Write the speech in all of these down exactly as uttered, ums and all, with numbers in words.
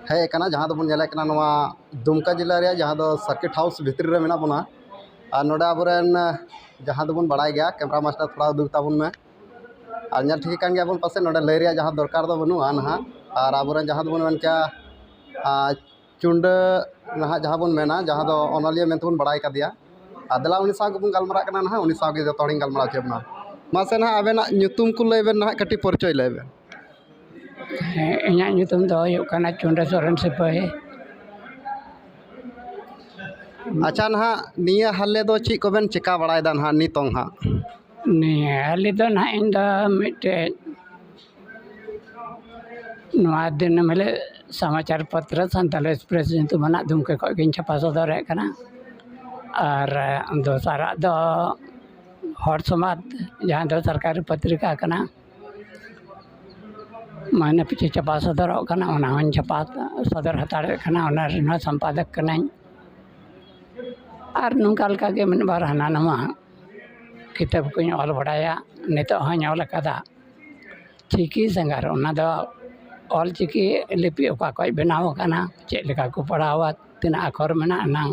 ᱦᱮᱡ ᱟᱠᱟᱱᱟ, ᱡᱟᱦᱟᱸ ᱫᱚᱵᱚᱱ ᱧᱮᱞᱮᱫ ᱠᱟᱱᱟ ᱱᱚᱣᱟ ᱫᱩᱢᱠᱟ ᱡᱮᱞᱟ ᱨᱮᱭᱟᱜ, ᱡᱟᱦᱟᱸ ᱫᱚ ᱥᱟᱨᱠᱤᱴ ᱦᱟᱣᱩᱥ ᱵᱷᱤᱛᱨᱤ ᱨᱮ ᱢᱮᱱᱟᱜ ᱵᱚᱱᱟ᱾ ᱟᱨ ᱱᱚᱰᱮ ᱟᱵᱚᱨᱮᱱ, ᱡᱟᱦᱟᱸ ᱫᱚᱵᱚᱱ ᱵᱟᱲᱟᱭ ᱜᱮᱭᱟ, ᱠᱮᱢᱨᱟ ᱢᱟᱥᱴᱟᱨ ᱛᱷᱚᱲᱟ ᱩᱫᱩᱜ ᱛᱟᱵᱚᱱ ᱢᱮ᱾ ᱟᱨ ᱧᱮᱞ ᱴᱷᱤᱠ ᱠᱟᱱ ᱜᱮᱭᱟᱵᱚᱱ, ᱯᱟᱥᱮᱡ ᱱᱚᱰᱮ ᱞᱟᱹᱭ ᱨᱮᱭᱟᱜ ᱡᱟᱦᱟᱸ ᱫᱚᱨᱠᱟᱨ ᱫᱚ ᱵᱟᱹᱱᱩᱜᱼᱟ ᱱᱟᱦᱟᱜ᱾ ᱟᱨ ᱟᱵᱚᱨᱮᱱ ᱡᱟᱦᱟᱸ ᱫᱚᱵᱚᱱ ᱢᱮᱱ ᱠᱮᱭᱟ, ᱟᱨ ᱪᱩᱱᱰᱟᱹ ᱱᱟᱦᱟᱜ ᱡᱟᱦᱟᱸ ᱵᱚᱱ ᱢᱮᱱᱟ, ᱡᱟᱦᱟᱸ ᱫᱚ ᱚᱱᱚᱞᱤᱭᱟᱹ ᱢᱮᱱᱛᱮᱵᱚᱱ ᱵᱟᱲᱟᱭ ᱠᱟᱫᱮᱭᱟ᱾ ᱟᱨ ᱫᱮᱞᱟ ᱩᱱᱤ ᱥᱟᱶ ᱜᱮᱵᱚᱱ ᱜᱟᱞᱢᱟᱨᱟᱜ ᱠᱟᱱᱟ ᱱᱟᱦᱟᱜ, ᱩᱱᱤ ᱥᱟᱶ ᱜᱮ ᱡᱚᱛᱚ ᱦᱚᱲᱤᱧ ᱜᱟᱞᱢᱟᱨᱟᱣ ᱦᱚᱪᱚᱭᱮᱫ ᱵᱚᱱᱟ᱾ ᱢᱟᱥᱮ ᱱᱟᱦᱟᱜ ᱟᱵᱮᱱᱟᱜ ᱧᱩᱛᱩᱢ ᱠᱚ ᱞᱟᱹᱭ ᱵᱮᱱ ᱱᱟᱦᱟᱜ, ᱠᱟᱹᱴᱤᱡ ᱯᱚᱨᱤᱪᱚᱭ ᱞᱟᱹᱭ ᱵᱮᱱ᱾ ᱦᱮᱸ, ᱤᱧᱟᱹᱜ ᱧᱩᱛᱩᱢ ᱫᱚ ᱦᱩᱭᱩᱜ ᱠᱟᱱᱟ ᱪᱩᱱᱰᱟᱹ ᱥᱚᱨᱮᱱ ᱥᱤᱯᱟᱹᱦᱤ᱾ ᱟᱪᱪᱷᱟ, ᱱᱟᱦᱟᱜ ᱱᱤᱭᱟᱹ ᱦᱟᱞᱮ ᱫᱚ ᱪᱮᱫ ᱠᱚᱵᱮᱱ ᱪᱮᱠᱟ ᱵᱟᱲᱟᱭᱮᱫᱟ ᱱᱟᱦᱟᱜ ᱱᱤᱛᱚᱝ ᱦᱟᱸᱜ? ᱱᱤᱭᱟᱹ ᱦᱟᱞᱮ ᱫᱚ ᱱᱟᱦᱟᱜ ᱤᱧ ᱫᱚ ᱢᱤᱫᱴᱮᱡ ᱱᱚᱣᱟ ᱫᱤᱱᱟᱹᱢ ᱦᱤᱞᱳᱜ ᱥᱚᱢᱟᱪᱟᱨ ᱯᱚᱛᱨᱚ ᱥᱟᱱᱛᱟᱲ ᱮᱠᱥᱯᱨᱮᱥ ᱧᱩᱛᱩᱢᱟᱱᱟᱜ ᱫᱩᱢᱠᱟᱹ ᱠᱷᱚᱱ ᱜᱤᱧ ᱪᱷᱟᱯᱟ ᱥᱚᱫᱚᱨᱮᱫ ᱠᱟᱱᱟ᱾ ᱟᱨ ᱫᱚᱥᱟᱨᱟᱜ ᱫᱚ ᱦᱚᱲ ᱥᱚᱢᱟᱡᱽ, ᱡᱟᱦᱟᱸ ᱫᱚ ᱥᱚᱨᱠᱟᱨᱤ ᱯᱚᱛᱨᱤᱠᱟ ᱠᱟᱱᱟ, ᱢᱟᱹᱦᱱᱟᱹ ᱯᱤᱪᱷᱤ ᱪᱷᱟᱯᱟ ᱥᱚᱫᱚᱨᱚᱜ ᱠᱟᱱᱟ, ᱚᱱᱟ ᱦᱚᱸᱧ ᱪᱷᱟᱯᱟ ᱥᱚᱫᱚᱨ ᱦᱟᱛᱟᱲᱮᱫ ᱠᱟᱱᱟ, ᱚᱱᱟ ᱨᱮᱱ ᱦᱚᱸ ᱥᱚᱢᱯᱟᱫᱚᱠ ᱠᱟᱹᱱᱟᱹᱧ᱾ ᱟᱨ ᱱᱚᱝᱠᱟ ᱞᱮᱠᱟᱜᱮ ᱢᱤᱫ ᱵᱟᱨ ᱦᱟᱱᱟ ᱱᱟᱣᱟ ᱠᱤᱛᱟᱹᱵ ᱠᱚᱧ ᱚᱞ ᱵᱟᱲᱟᱭᱟ, ᱱᱤᱛᱚᱜ ᱦᱚᱸᱧ ᱚᱞ ᱟᱠᱟᱫᱟ᱾ ᱪᱤᱠᱤ ᱥᱟᱸᱜᱷᱟᱨ, ᱚᱱᱟ ᱫᱚ ᱚᱞ ᱪᱤᱠᱤ ᱞᱤᱯᱤ ᱚᱠᱟ ᱠᱷᱚᱱ ᱵᱮᱱᱟᱣ ᱟᱠᱟᱱᱟ, ᱪᱮᱫ ᱞᱮᱠᱟ ᱠᱚ ᱯᱟᱲᱦᱟᱣᱟ, ᱛᱤᱱᱟᱹᱜ ᱟᱠᱷᱚᱨ ᱢᱮᱱᱟᱜᱼᱟ ᱱᱟᱝ,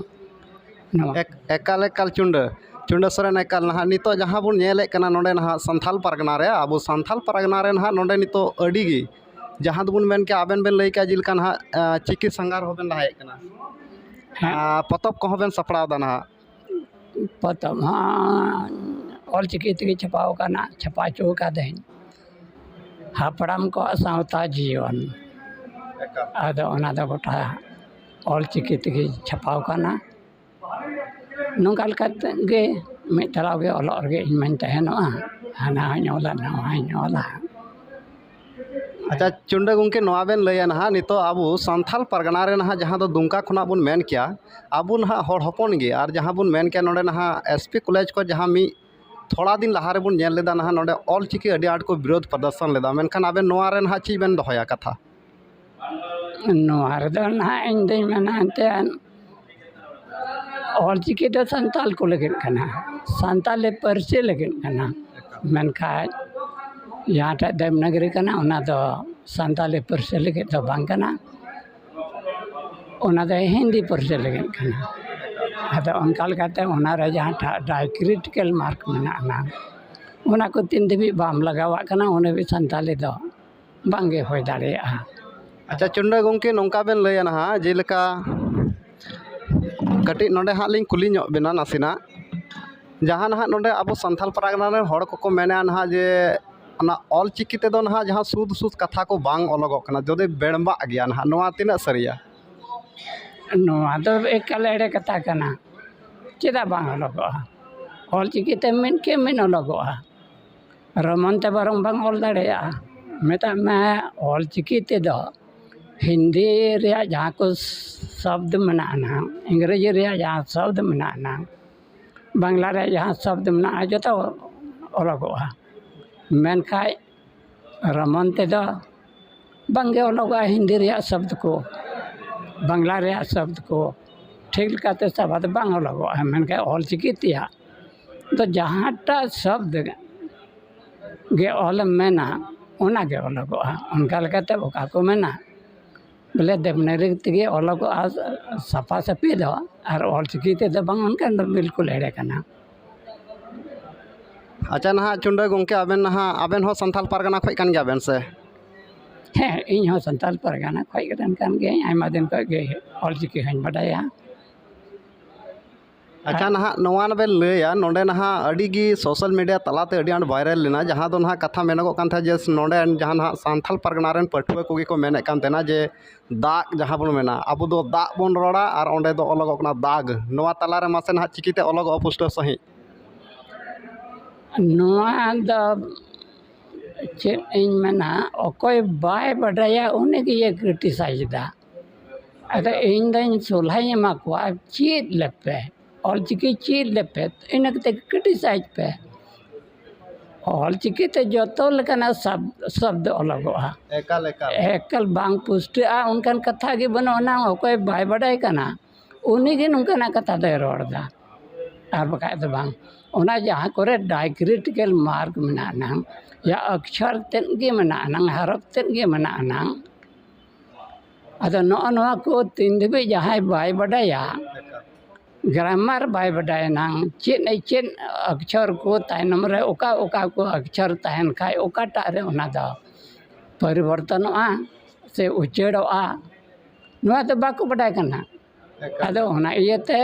ᱱᱚᱣᱟ᱾ ᱮᱠ- ᱮᱠᱟᱞ ᱮᱠᱟᱞ ᱪᱩᱱᱰᱟᱹ, ᱪᱩᱱᱰᱟᱹ ᱥᱚᱨᱮᱱ, ᱮᱠᱟᱞ ᱱᱟᱦᱟᱜ ᱱᱤᱛᱚᱜ ᱡᱟᱦᱟᱸ ᱵᱚᱱ ᱧᱮᱞᱮᱫ ᱠᱟᱱᱟ ᱱᱚᱰᱮ ᱱᱟᱦᱟᱜ ᱥᱟᱱᱛᱷᱟᱞ ᱯᱟᱨᱜᱟᱱᱟ ᱨᱮ, ᱟᱵᱚ ᱥᱟᱱᱛᱷᱟᱞ ᱯᱟᱨᱜᱟᱱᱟ ᱨᱮ ᱱᱟᱦᱟᱜ ᱱᱚᱰᱮ ᱱᱤᱛᱚᱜ ᱟᱹᱰᱤ ᱜᱮ, ᱡᱟᱦᱟᱸ ᱫᱚᱵᱚᱱ ᱢᱮᱱ ᱠᱮᱭᱟ, ᱟᱵᱮᱱ ᱵᱮᱱ ᱞᱟᱹᱭ ᱠᱮᱜᱼᱟ ᱡᱮᱞᱮᱠᱟ ᱱᱟᱦᱟᱜ, ᱟᱸ, ᱪᱤᱠᱤ ᱥᱟᱸᱜᱷᱟᱨ ᱦᱚᱸᱵᱮᱱ ᱞᱟᱦᱟᱭᱮᱫ ᱠᱟᱱᱟ᱾ ᱦᱮᱸ᱾ ᱟᱨ ᱯᱚᱛᱚᱵ ᱠᱚᱦᱚᱸ ᱵᱮᱱ ᱥᱟᱯᱲᱟᱣ ᱮᱫᱟ ᱱᱟᱦᱟᱜ᱾ ᱯᱚᱛᱚᱵ ᱦᱚᱸ ᱚᱞ ᱪᱤᱠᱤ ᱛᱮᱜᱮ ᱪᱷᱟᱯᱟᱣ ᱟᱠᱟᱱᱟ, ᱪᱷᱟᱯᱟ ᱦᱚᱪᱚ ᱟᱠᱟᱫᱟᱹᱧ, ᱦᱟᱯᱲᱟᱢ ᱠᱚᱣᱟᱜ ᱥᱟᱶᱛᱟ ᱡᱤᱭᱚᱱ᱾ ᱟᱫᱚ ᱚᱱᱟ ᱫᱚ ᱜᱚᱴᱟ ᱚᱞ ᱪᱤᱠᱤ ᱛᱮᱜᱮ ᱪᱷᱟᱯᱟᱣ ᱟᱠᱟᱱᱟ᱾ ᱱᱚᱝᱠᱟ ᱞᱮᱠᱟ ᱜᱮ ᱢᱤᱫ ᱛᱟᱞᱟ ᱜᱮ ᱚᱞᱚᱜ ᱨᱮᱜᱮ ᱤᱧ ᱢᱟᱧ ᱛᱟᱦᱮᱱᱚᱜᱼᱟ, ᱦᱟᱱᱟ ᱦᱚᱸᱧ ᱚᱞᱟ, ᱱᱟᱣᱟ ᱦᱚᱸᱧ ᱚᱞᱟ᱾ ᱟᱪᱪᱷᱟ ᱪᱩᱱᱰᱟᱹ ᱜᱚᱢᱠᱮ, ᱱᱚᱣᱟ ᱵᱮᱱ ᱞᱟᱹᱭᱟ ᱱᱟᱦᱟᱜ, ᱱᱤᱛᱚᱜ ᱟᱵᱚ ᱥᱟᱱᱛᱷᱟᱞ ᱯᱟᱨᱜᱟᱱᱟ ᱨᱮ ᱱᱟᱦᱟᱜ ᱡᱟᱦᱟᱸ ᱫᱚ ᱫᱩᱢᱠᱟ ᱠᱷᱚᱱᱟᱜ ᱵᱚᱱ ᱢᱮᱱ ᱠᱮᱭᱟ, ᱟᱵᱚ ᱱᱟᱦᱟᱜ ᱦᱚᱲ ᱦᱚᱯᱚᱱ ᱜᱮ, ᱟᱨ ᱡᱟᱦᱟᱸ ᱵᱚᱱ ᱢᱮᱱ ᱠᱮᱭᱟ ᱱᱚᱰᱮ ᱱᱟᱦᱟᱜ ᱮᱥ ᱯᱤ ᱠᱚᱞᱮᱡᱽ ᱠᱚ ᱡᱟᱦᱟᱸ ᱢᱤᱫ ᱛᱷᱚᱲᱟ ᱫᱤᱱ ᱞᱟᱦᱟ ᱨᱮᱵᱚᱱ ᱧᱮᱞ ᱞᱮᱫᱟ ᱱᱟᱦᱟᱜ, ᱱᱚᱰᱮ ᱚᱞ ᱪᱤᱠᱤ ᱟᱹᱰᱤ ᱟᱸᱴ ᱠᱚ ᱵᱤᱨᱳᱫᱷ ᱯᱨᱚᱫᱚᱨᱥᱚᱱ ᱞᱮᱫᱟ, ᱢᱮᱱᱠᱷᱟᱱ ᱟᱵᱮᱱ ᱱᱚᱣᱟ ᱨᱮ ᱱᱟᱦᱟᱜ ᱪᱮᱫ ᱵᱮᱱ ᱫᱚᱦᱚᱭᱟ ᱠᱟᱛᱷᱟ? ᱱᱚᱣᱟ ᱨᱮᱫᱚ ᱱᱟᱦᱟᱜ ᱤᱧ ᱫᱩᱧ ᱢᱮᱱᱟ ᱮᱱᱛᱮᱫ ᱚᱞᱪᱤᱠᱤ ᱫᱚ ᱥᱟᱱᱛᱟᱞ ᱠᱚ ᱞᱟᱹᱜᱤᱫ ᱠᱟᱱᱟ, ᱥᱟᱱᱛᱟᱞᱤ ᱯᱟᱹᱨᱥᱤ ᱞᱟᱹᱜᱤᱫ ᱠᱟᱱᱟ᱾ ᱢᱮᱱᱠᱷᱟᱱ ᱡᱟᱦᱟᱸᱴᱟᱜ ᱫᱮᱵᱽᱱᱟᱜᱚᱨᱤ ᱠᱟᱱᱟ, ᱚᱱᱟ ᱫᱚ ᱥᱟᱱᱛᱟᱞᱤ ᱯᱟᱹᱨᱥᱤ ᱞᱟᱹᱜᱤᱫ ᱫᱚ ᱵᱟᱝ ᱠᱟᱱᱟ᱾ ᱚᱱᱟ ᱫᱚ ᱦᱤᱱᱫᱤ ᱯᱟᱹᱨᱥᱤ ᱞᱟᱹᱜᱤᱫ ᱠᱟᱱᱟ᱾ ᱟᱫᱚ ᱚᱱᱠᱟ ᱞᱮᱠᱟᱛᱮ ᱚᱱᱟᱨᱮ ᱡᱟᱦᱟᱸ diacritical mark ᱢᱮᱱᱟᱜᱼᱟ, ᱚᱱᱟ ᱠᱚ ᱛᱤᱱ ᱫᱷᱟᱹᱵᱤᱡ ᱵᱟᱢ ᱞᱟᱜᱟᱣᱟᱜ ᱠᱟᱱᱟ, ᱩᱱ ᱫᱷᱟᱹᱵᱤᱡ ᱥᱟᱱᱛᱟᱞᱤ ᱫᱚ ᱵᱟᱝᱜᱮ ᱦᱩᱭ ᱫᱟᱲᱮᱭᱟᱜᱼᱟ᱾ ᱟᱪᱪᱷᱟ, ᱪᱩᱱᱰᱟᱹ ᱜᱚᱢᱠᱮ, ᱱᱚᱝᱠᱟ ᱵᱮᱱ ᱞᱟᱹᱭᱟ ᱱᱟᱦᱟᱜ, ᱡᱮᱞᱮᱠᱟ ᱠᱟᱹᱴᱤᱡ ᱱᱚᱰᱮ ᱦᱟᱸᱜ ᱞᱤᱧ ᱠᱩᱞᱤ ᱧᱚᱜ ᱵᱮᱱᱟ ᱱᱟᱥᱮᱱᱟᱜ, ᱡᱟᱦᱟᱸ ᱱᱟᱦᱟᱜ ᱱᱚᱰᱮ ᱟᱵᱚ ᱥᱟᱱᱛᱟᱲ ᱯᱟᱨᱜᱟᱱᱟ ᱨᱮᱱ ᱦᱚᱲ ᱠᱚᱠᱚ ᱢᱮᱱᱮᱫᱼᱟ ᱱᱟᱦᱟᱜ ᱡᱮ ᱚᱱᱟ ᱚᱞ ᱪᱤᱠᱤ ᱛᱮᱫᱚ ᱱᱟᱦᱟᱜ ᱡᱟᱦᱟᱸ ᱥᱩᱫ ᱥᱩᱫ ᱠᱟᱛᱷᱟ ᱠᱚ ᱵᱟᱝ ᱚᱞᱚᱜᱚᱜ ᱠᱟᱱᱟ, ᱡᱩᱫᱤ ᱵᱮᱲᱵᱟᱜ ᱜᱮᱭᱟ ᱱᱟᱦᱟᱜ, ᱱᱚᱣᱟ ᱛᱤᱱᱟᱹᱜ ᱥᱟᱹᱨᱤᱭᱟ? ᱱᱚᱣᱟ ᱫᱚ ᱮᱠᱟᱞ ᱮᱲᱮ ᱠᱟᱛᱷᱟ ᱠᱟᱱᱟ᱾ ᱪᱮᱫᱟᱜ ᱵᱟᱝ ᱚᱞᱚᱜᱚᱜᱼᱟ? ᱚᱞ ᱪᱤᱠᱤ ᱛᱮ ᱢᱤᱫ ᱠᱮ ᱢᱤᱫ ᱚᱞᱚᱜᱚᱜᱼᱟ᱾ ᱨᱳᱢᱟᱱ ᱛᱮ ᱵᱚᱨᱚᱝ ᱵᱟᱝ ᱚᱞ ᱫᱟᱲᱮᱭᱟᱜᱼᱟ᱾ ᱢᱮᱛᱟᱜ ᱢᱮ, ᱚᱞ ᱪᱤᱠᱤ ᱛᱮᱫᱚ ᱦᱤᱱᱫᱤ ᱨᱮᱭᱟᱜ ᱡᱟᱦᱟᱸ ᱠᱚ ᱥᱚᱵᱫ ᱢᱮᱱᱟᱜᱼᱟ ᱱᱟᱦᱟᱜ, ᱤᱝᱨᱮᱡᱤ ᱨᱮᱭᱟᱜ ᱡᱟᱦᱟᱸ ᱥᱚᱵᱫ ᱢᱮᱱᱟᱜᱼᱟ ᱱᱟᱦᱟᱜ, ᱵᱟᱝᱞᱟ ᱨᱮᱭᱟᱜ ᱡᱟᱦᱟᱸ ᱥᱚᱵᱫ ᱢᱮᱱᱟᱜᱼᱟ, ᱡᱚᱛᱚ ᱚᱞᱚᱜᱚᱜᱼᱟ᱾ ᱢᱮᱱᱠᱷᱟᱡ ᱨᱳᱢᱟᱱ ᱛᱮᱫᱚ ᱵᱟᱝᱜᱮ ᱚᱞᱚᱜᱚᱜᱼᱟ᱾ ᱦᱤᱱᱫᱤ ᱨᱮᱭᱟᱜ ᱥᱚᱵᱫ ᱠᱚ, ᱵᱟᱝᱞᱟ ᱨᱮᱭᱟᱜ ᱥᱚᱵᱫ ᱠᱚ ᱴᱷᱤᱠ ᱞᱮᱠᱟᱛᱮ ᱥᱟᱵᱟ ᱫᱚ ᱵᱟᱝ ᱚᱞᱚᱜᱚᱜᱼᱟ᱾ ᱢᱮᱱᱠᱷᱟᱱ ᱚᱞ ᱪᱤᱠᱤ ᱛᱮᱭᱟᱜ ᱫᱚ ᱡᱟᱦᱟᱸᱴᱟᱜ ᱥᱚᱵᱫ ᱜᱮ ᱚᱞᱮᱢ ᱢᱮᱱᱟ, ᱚᱱᱟᱜᱮ ᱚᱞᱚᱜᱚᱜᱼᱟ᱾ ᱚᱱᱠᱟ ᱞᱮᱠᱟᱛᱮ ᱚᱠᱟ ᱠᱚ ᱢᱮᱱᱟ, ᱵᱚᱞᱮ ᱫᱮᱵᱽᱱᱟᱜᱚᱨᱤ ᱛᱮᱜᱮ ᱚᱞᱚᱜᱚᱜᱼᱟ ᱥᱟᱯᱷᱟ ᱥᱟᱹᱯᱷᱤ ᱫᱚ, ᱟᱨ ᱚᱞ ᱪᱤᱠᱤ ᱛᱮᱫᱚ ᱵᱟᱝ, ᱚᱱᱠᱟᱱ ᱫᱚ ᱵᱤᱞᱠᱩᱞ ᱮᱲᱮ ᱠᱟᱱᱟ᱾ ᱟᱪᱪᱷᱟ, ᱱᱟᱦᱟᱜ ᱪᱩᱱᱰᱟᱹ ᱜᱚᱢᱠᱮ, ᱟᱵᱮᱱ ᱱᱟᱦᱟᱜ, ᱟᱵᱮᱱ ᱦᱚᱸ ᱥᱟᱱᱛᱟᱲ ᱯᱟᱨᱜᱟᱱᱟ ᱠᱷᱚᱡ ᱠᱟᱱ ᱜᱮᱭᱟ ᱵᱮᱱ ᱥᱮ? ᱦᱮᱸ, ᱤᱧ ᱦᱚᱸ ᱥᱟᱱᱛᱟᱲ ᱯᱟᱨᱜᱟᱱᱟ ᱠᱷᱚᱡ ᱨᱮᱱ ᱠᱟᱱ ᱜᱤᱭᱟᱹᱧ, ᱟᱭᱢᱟ ᱫᱤᱱ ᱠᱷᱚᱡ ᱜᱮ ᱚᱞ ᱪᱤᱠᱤ ᱦᱚᱸᱧ ᱵᱟᱰᱟᱭᱟ᱾ ᱟᱪᱪᱷᱟ, ᱱᱟᱦᱟᱜ ᱱᱚᱣᱟ ᱵᱮᱱ ᱞᱟᱹᱭᱟ, ᱱᱚᱰᱮ ᱱᱟᱦᱟᱜ ᱟᱹᱰᱤ ᱜᱮ social media ᱛᱟᱞᱟᱛᱮ ᱟᱹᱰᱤ ᱟᱸᱴ viral ᱞᱮᱱᱟ, ᱡᱟᱦᱟᱸ ᱫᱚ ᱱᱟᱦᱟᱜ ᱠᱟᱛᱷᱟ ᱢᱮᱱᱚᱜᱚᱜ ᱠᱟᱱ ᱛᱟᱦᱮᱸᱫ ᱡᱮ ᱱᱚᱰᱮ ᱡᱟᱦᱟᱸ ᱱᱟᱦᱟᱜ ᱥᱟᱱᱛᱟᱲ ᱯᱟᱨᱜᱟᱱᱟ ᱨᱮᱱ ᱯᱟᱹᱴᱷᱩᱣᱟᱹ ᱠᱚᱜᱮ ᱠᱚ ᱢᱮᱱᱮᱫ ᱠᱟᱱ ᱛᱟᱦᱮᱱᱟ ᱡᱮ ᱫᱟᱜ ᱡᱟᱦᱟᱸ ᱵᱚᱱ ᱢᱮᱱᱟ, ᱟᱵᱚ ᱫᱚ ᱫᱟᱜ ᱵᱚᱱ ᱨᱚᱲᱟ ᱟᱨ ᱚᱸᱰᱮ ᱫᱚ ᱚᱞᱚᱜᱚᱜ ᱠᱟᱱᱟ ᱫᱟᱜᱽ᱾ ᱱᱚᱣᱟ ᱛᱟᱞᱟᱨᱮ ᱢᱟᱥᱮ ᱱᱟᱦᱟᱜ ᱪᱤᱠᱤᱛᱮ ᱚᱞᱚᱜᱚᱜᱼᱟ ᱯᱩᱥᱴᱟᱹᱣ ᱥᱟᱺᱦᱤᱡ? ᱱᱚᱣᱟ ᱫᱚ ᱪᱮᱫ ᱤᱧ ᱢᱮᱱᱟ, ᱚᱠᱚᱭ ᱵᱟᱭ ᱵᱟᱰᱟᱭᱟ ᱩᱱᱤ ᱜᱮᱭ criticize ᱮᱫᱟ᱾ ᱟᱫᱚ ᱤᱧ ᱫᱚᱧ ᱥᱚᱞᱦᱟᱧ ᱮᱢᱟ ᱠᱚᱣᱟ, ᱪᱮᱫ ᱞᱮᱯᱮ, ᱚᱞᱪᱤᱠᱤ ᱪᱮᱫ ᱞᱮᱯᱮ, ᱤᱱᱟᱹ ᱠᱟᱛᱮ criticize ᱯᱮ᱾ ᱚᱞᱪᱤᱠᱤ ᱛᱮ ᱡᱚᱛᱚ ᱞᱮᱠᱟᱱᱟᱜ ᱥᱟᱵ-, ᱥᱚᱵᱫᱚ ᱚᱞᱚᱜᱚᱜᱼᱟ᱾ ᱮᱠᱟᱞ, ᱮᱠᱟᱞ᱾ ᱮᱠᱟᱞ ᱵᱟᱝ ᱯᱩᱥᱴᱟᱹᱜᱼᱟ, ᱚᱱᱠᱟᱱ ᱠᱟᱛᱷᱟ ᱜᱮ ᱵᱟᱹᱱᱩᱜ ᱟᱱᱟ᱾ ᱚᱠᱚᱭ ᱵᱟᱭ ᱵᱟᱰᱟᱭ ᱠᱟᱱᱟ, ᱩᱱᱤ ᱜᱮ ᱱᱚᱝᱠᱟᱱᱟᱜ ᱠᱟᱛᱷᱟ ᱫᱚᱭ ᱨᱚᱲ ᱮᱫᱟ, ᱟᱨ ᱵᱟᱠᱷᱟᱡ ᱫᱚ ᱵᱟᱝ᱾ ᱚᱱᱟ ᱡᱟᱦᱟᱸ ᱠᱚᱨᱮ diacritical mark ᱢᱮᱱᱟᱜ ᱟᱱᱟᱝ, ᱭᱟ ᱚᱠᱠᱷᱚᱨ ᱛᱮᱫ ᱜᱮ ᱢᱮᱱᱟᱜ ᱟᱱᱟᱝ, ᱦᱚᱨᱚᱯ ᱛᱮᱫ ᱜᱮ ᱢᱮᱱᱟᱜ ᱟᱱᱟᱝ, ᱟᱫᱚ ᱱᱚᱜᱼᱚ ᱱᱚᱣᱟ ᱠᱚ ᱛᱤᱱ ᱫᱷᱟᱹᱵᱤᱡ ᱡᱟᱦᱟᱸᱭ ᱵᱟᱭ ᱵᱟᱰᱟᱭᱟ, ᱜᱨᱟᱢᱟᱨ ᱵᱟᱭ ᱵᱟᱰᱟᱭᱟ ᱱᱟᱝ, ᱪᱮᱫ ᱪᱮᱫ ᱚᱠᱪᱷᱚᱨ ᱠᱚ ᱛᱟᱭᱱᱚᱢ ᱨᱮ ᱚᱠᱟ ᱚᱠᱟ ᱠᱚ ᱚᱠᱪᱷᱚᱨ ᱛᱟᱦᱮᱱ ᱠᱷᱟᱡ ᱚᱠᱟᱴᱟᱜ ᱨᱮ ᱚᱱᱟ ᱫᱚ ᱯᱚᱨᱤᱵᱚᱨᱛᱚᱱᱚᱜᱼᱟ ᱥᱮ ᱩᱪᱟᱹᱲᱚᱜᱼᱟ, ᱱᱚᱣᱟ ᱫᱚ ᱵᱟᱠᱚ ᱵᱟᱰᱟᱭ ᱠᱟᱱᱟ᱾ ᱟᱫᱚ ᱚᱱᱟ ᱤᱭᱟᱹᱛᱮ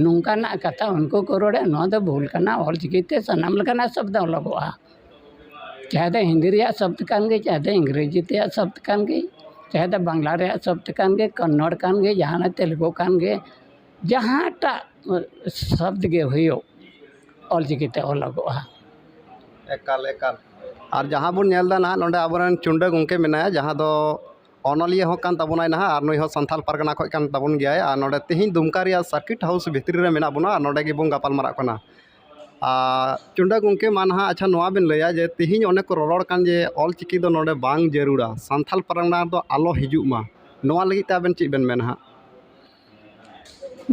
ᱱᱚᱝᱠᱟᱱᱟᱜ ᱠᱟᱛᱷᱟ ᱩᱱᱠᱩ ᱠᱚ ᱨᱚᱲᱮᱫ, ᱱᱚᱣᱟ ᱫᱚ ᱵᱷᱩᱞ ᱠᱟᱱᱟ᱾ ᱚᱞ ᱪᱤᱠᱤ ᱛᱮ ᱥᱟᱱᱟᱢ ᱞᱮᱠᱟᱱᱟᱜ ᱥᱚᱵᱫᱚ ᱚᱞᱚᱜᱚᱜᱼᱟ, ᱪᱟᱦᱮ ᱫᱚ ᱦᱤᱱᱫᱤ ᱨᱮᱭᱟᱜ ᱥᱚᱵᱫ ᱠᱟᱱ ᱜᱮ, ᱪᱟᱦᱮ ᱫᱚ ᱤᱝᱨᱮᱡᱤ ᱨᱮᱭᱟᱜ ᱥᱚᱵᱫ ᱠᱟᱱ ᱜᱮ, ᱪᱟᱦᱮ ᱫᱚ ᱵᱟᱝᱞᱟ ᱨᱮᱭᱟᱜ ᱥᱚᱵᱫ ᱠᱟᱱ ᱜᱮ, ᱠᱚᱱᱱᱚᱲ ᱠᱟᱱ ᱜᱮ, ᱡᱟᱦᱟᱱᱟᱜ ᱛᱮᱞᱮᱜᱩ ᱠᱟᱱ ᱜᱮ, ᱡᱟᱦᱟᱸᱴᱟᱜ ᱥᱚᱵᱫ ᱜᱮ ᱦᱩᱭᱩᱜ, ᱚᱞ ᱪᱤᱠᱤ ᱛᱮ ᱚᱞᱚᱜᱚᱜᱼᱟ᱾ ᱮᱠᱟᱞ, ᱮᱠᱟᱞ᱾ ᱟᱨ ᱡᱟᱦᱟᱸ ᱵᱚᱱ ᱧᱮᱞ ᱮᱫᱟ ᱱᱟᱦᱟᱜ, ᱱᱚᱰᱮ ᱟᱵᱚᱨᱮᱱ ᱪᱩᱱᱰᱟᱹ ᱜᱚᱢᱠᱮ ᱢᱮᱱᱟᱭᱟ, ᱡᱟᱦᱟᱸ ᱫᱚ ᱚᱱᱚᱞᱤᱭᱟᱹ ᱦᱚᱸ ᱠᱟᱱ ᱛᱟᱵᱚᱱᱟᱭ ᱱᱟᱦᱟᱜ, ᱟᱨ ᱱᱩᱭ ᱦᱚᱸ ᱥᱟᱱᱛᱟᱞ ᱯᱟᱨᱜᱟᱱᱟ ᱠᱷᱚᱱ ᱠᱟᱱ ᱛᱟᱵᱚᱱ ᱜᱮᱭᱟᱭ᱾ ᱟᱨ ᱱᱚᱰᱮ ᱛᱮᱦᱮᱧ ᱫᱩᱢᱠᱟ ᱨᱮᱭᱟᱜ ᱥᱟᱨᱠᱤᱴ ᱦᱟᱣᱩᱥ ᱵᱷᱤᱛᱨᱤ ᱨᱮ ᱢᱮᱱᱟᱜ ᱵᱚᱱᱟ, ᱟᱨ ᱱᱚᱰᱮ ᱜᱮᱵᱚᱱ ᱜᱟᱯᱟᱞ ᱢᱟᱨᱟᱜ ᱠᱟᱱᱟ᱾ ᱟᱨ ᱪᱩᱱᱰᱟᱹ ᱜᱚᱢᱠᱮ, ᱢᱟ ᱱᱟᱦᱟᱜ, ᱟᱪᱪᱷᱟ, ᱱᱚᱣᱟ ᱵᱮᱱ ᱞᱟᱹᱭᱟ ᱡᱮ ᱛᱮᱦᱮᱧ ᱚᱱᱮ ᱠᱚ ᱨᱚᱨᱚᱲ ᱠᱟᱱ ᱡᱮ ᱚᱞ ᱪᱤᱠᱤ ᱫᱚ ᱱᱚᱰᱮ ᱵᱟᱝ ᱡᱟᱹᱨᱩᱲᱟ, ᱥᱟᱱᱛᱟᱞ ᱯᱟᱨᱜᱟᱱᱟ ᱨᱮᱫᱚ ᱟᱞᱚ ᱦᱤᱡᱩᱜ ᱢᱟ, ᱱᱚᱣᱟ ᱞᱟᱹᱜᱤᱫ ᱛᱮ ᱟᱵᱮᱱ ᱪᱮᱫ ᱵᱮᱱ ᱢᱮᱱᱟ ᱦᱟᱸᱜ?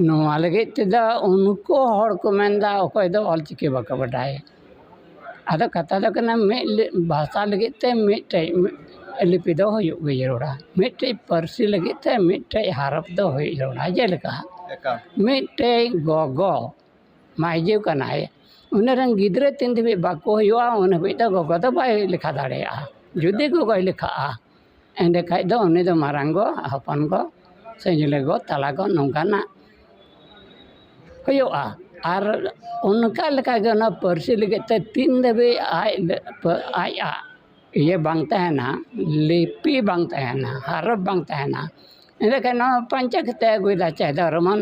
ᱱᱚᱣᱟ ᱞᱟᱹᱜᱤᱫ ᱛᱮᱫᱚ ᱩᱱᱠᱩ ᱦᱚᱲ ᱠᱚ ᱢᱮᱱᱫᱟ, ᱚᱠᱚᱭ ᱫᱚ ᱚᱞ ᱪᱤᱠᱤ ᱵᱟᱠᱚ ᱵᱟᱰᱟᱭ᱾ ᱟᱫᱚ ᱠᱟᱛᱷᱟ ᱫᱚ ᱠᱟᱱᱟ, ᱢᱤᱫ ᱞᱤ- ᱵᱷᱟᱥᱟ ᱞᱟᱹᱜᱤᱫ ᱛᱮ ᱢᱤᱫᱴᱮᱡ ᱞᱤᱯᱤ ᱫᱚ ᱦᱩᱭᱩᱜ ᱜᱮ ᱡᱟᱹᱨᱩᱲᱟ, ᱢᱤᱫᱴᱮᱡ ᱯᱟᱹᱨᱥᱤ ᱞᱟᱹᱜᱤᱫ ᱛᱮ ᱢᱤᱫᱴᱮᱡ ᱦᱟᱨᱚᱯ ᱫᱚ ᱦᱩᱭᱩᱜ ᱡᱟᱹᱨᱩᱲᱟ᱾ ᱡᱮᱞᱮᱠᱟ, ᱮᱠᱟᱞ᱾ ᱢᱤᱫᱴᱮᱡ ᱜᱚᱜᱚ ᱢᱟᱹᱭᱡᱩ ᱠᱟᱱᱟᱭ, ᱩᱱᱤ ᱨᱮᱱ ᱜᱤᱫᱽᱨᱟᱹ ᱛᱤᱱ ᱫᱷᱟᱹᱵᱤᱡ ᱵᱟᱠᱚ ᱦᱩᱭᱩᱜᱼᱟ, ᱩᱱ ᱦᱟᱹᱵᱤᱡ ᱫᱚ ᱜᱚᱜᱚ ᱫᱚ ᱵᱟᱭ ᱞᱮᱠᱷᱟ ᱫᱟᱲᱮᱭᱟᱜᱼᱟ᱾ ᱡᱩᱫᱤ ᱜᱚᱜᱚᱭ ᱞᱮᱠᱷᱟᱜᱼᱟ, ᱮᱸᱰᱮᱠᱷᱟᱡ ᱫᱚ ᱩᱱᱤ ᱫᱚ ᱢᱟᱨᱟᱝ ᱜᱚ, ᱦᱚᱯᱚᱱ ᱜᱚ, ᱥᱮ ᱡᱤᱞᱤ ᱜᱚ, ᱛᱟᱞᱟ ᱜᱚ, ᱱᱚᱝᱠᱟᱱᱟᱜ ᱦᱩᱭᱩᱜᱼᱟ᱾ ᱟᱨ ᱚᱱᱠᱟ ᱞᱮᱠᱟᱜᱮ ᱚᱱᱟ ᱯᱟᱹᱨᱥᱤ ᱞᱟᱹᱜᱤᱫ ᱛᱮ ᱛᱤᱱ ᱫᱷᱟᱹᱵᱤᱡ ᱟᱡ ᱟᱡ ᱤᱭᱟᱹ ᱵᱟᱝ ᱛᱟᱦᱮᱱᱟ, ᱞᱤᱯᱤ ᱵᱟᱝ ᱛᱟᱦᱮᱱᱟ, ᱦᱟᱨᱚᱯ ᱵᱟᱝ ᱛᱟᱦᱮᱱᱟ, ᱮᱸᱰᱮᱠᱷᱟᱱ ᱱᱚᱣᱟ ᱯᱟᱧᱪᱟ ᱠᱟᱛᱮ ᱟᱹᱜᱩᱭᱮᱫᱟ, ᱪᱟᱦᱮ ᱫᱚ ᱨᱳᱢᱟᱱ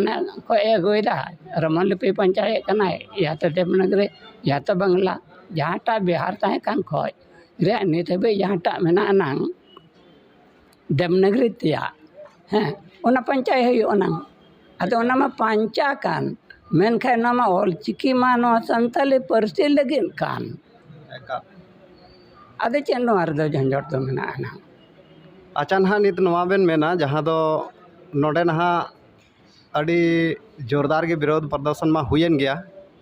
ᱠᱷᱚᱡ ᱮ ᱟᱹᱜᱩᱭᱮᱫᱟ, ᱨᱳᱢᱟᱱ ᱞᱤᱯᱤ ᱯᱟᱧᱪᱟᱭᱮᱫ ᱠᱟᱱᱟᱭ, ᱭᱟ ᱛᱚ ᱫᱮᱵᱽᱱᱟᱜᱽᱨᱤ, ᱭᱟ ᱛᱚ ᱵᱟᱝᱞᱟ, ᱡᱟᱦᱟᱸᱴᱟᱜ ᱵᱤᱦᱟᱨ ᱛᱟᱦᱮᱸ ᱠᱟᱱ ᱠᱷᱚᱡ ᱨᱮᱭᱟᱜ ᱱᱤᱛ ᱦᱟᱹᱵᱤᱡ ᱡᱟᱦᱟᱸᱴᱟᱜ ᱢᱮᱱᱟᱜ ᱟᱱᱟᱝ ᱫᱮᱵᱽᱱᱟᱜᱽᱨᱤ ᱛᱮᱭᱟᱜ, ᱦᱮᱸ, ᱚᱱᱟ ᱯᱟᱧᱪᱟᱭ ᱦᱩᱭᱩᱜ ᱟᱱᱟᱝ᱾ ᱟᱫᱚ ᱚᱱᱟ ᱢᱟ ᱯᱟᱧᱪᱟ ᱠᱟᱱ, ᱢᱮᱱᱠᱷᱟᱱ ᱱᱚᱣᱟ ᱢᱟ ᱚᱞ ᱪᱤᱠᱤ ᱢᱟ ᱱᱚᱣᱟ ᱥᱟᱱᱛᱟᱞᱤ ᱯᱟᱹᱨᱥᱤ ᱞᱟᱹᱜᱤᱫ ᱠᱟᱱ᱾ ᱮᱠᱟᱞ᱾ ᱟᱫᱚ ᱪᱮᱫ ᱱᱚᱣᱟ ᱨᱮᱫᱚ ᱡᱷᱚᱸᱡᱚᱴ ᱫᱚ ᱢᱮᱱᱟᱜᱼᱟ ᱱᱟᱝ? ᱟᱪᱪᱷᱟ, ᱱᱟᱦᱟᱜ ᱱᱤᱛ ᱱᱚᱣᱟ ᱵᱮᱱ ᱢᱮᱱᱟ, ᱡᱟᱦᱟᱸ ᱫᱚ ᱱᱚᱰᱮ ᱱᱟᱦᱟᱜ ᱟᱹᱰᱤ ᱡᱳᱨᱫᱟᱨ ᱜᱮ ᱵᱤᱨᱳᱫᱷ ᱯᱨᱚᱫᱚᱨᱥᱚᱱ ᱢᱟ ᱦᱩᱭᱮᱱ ᱜᱮᱭᱟ,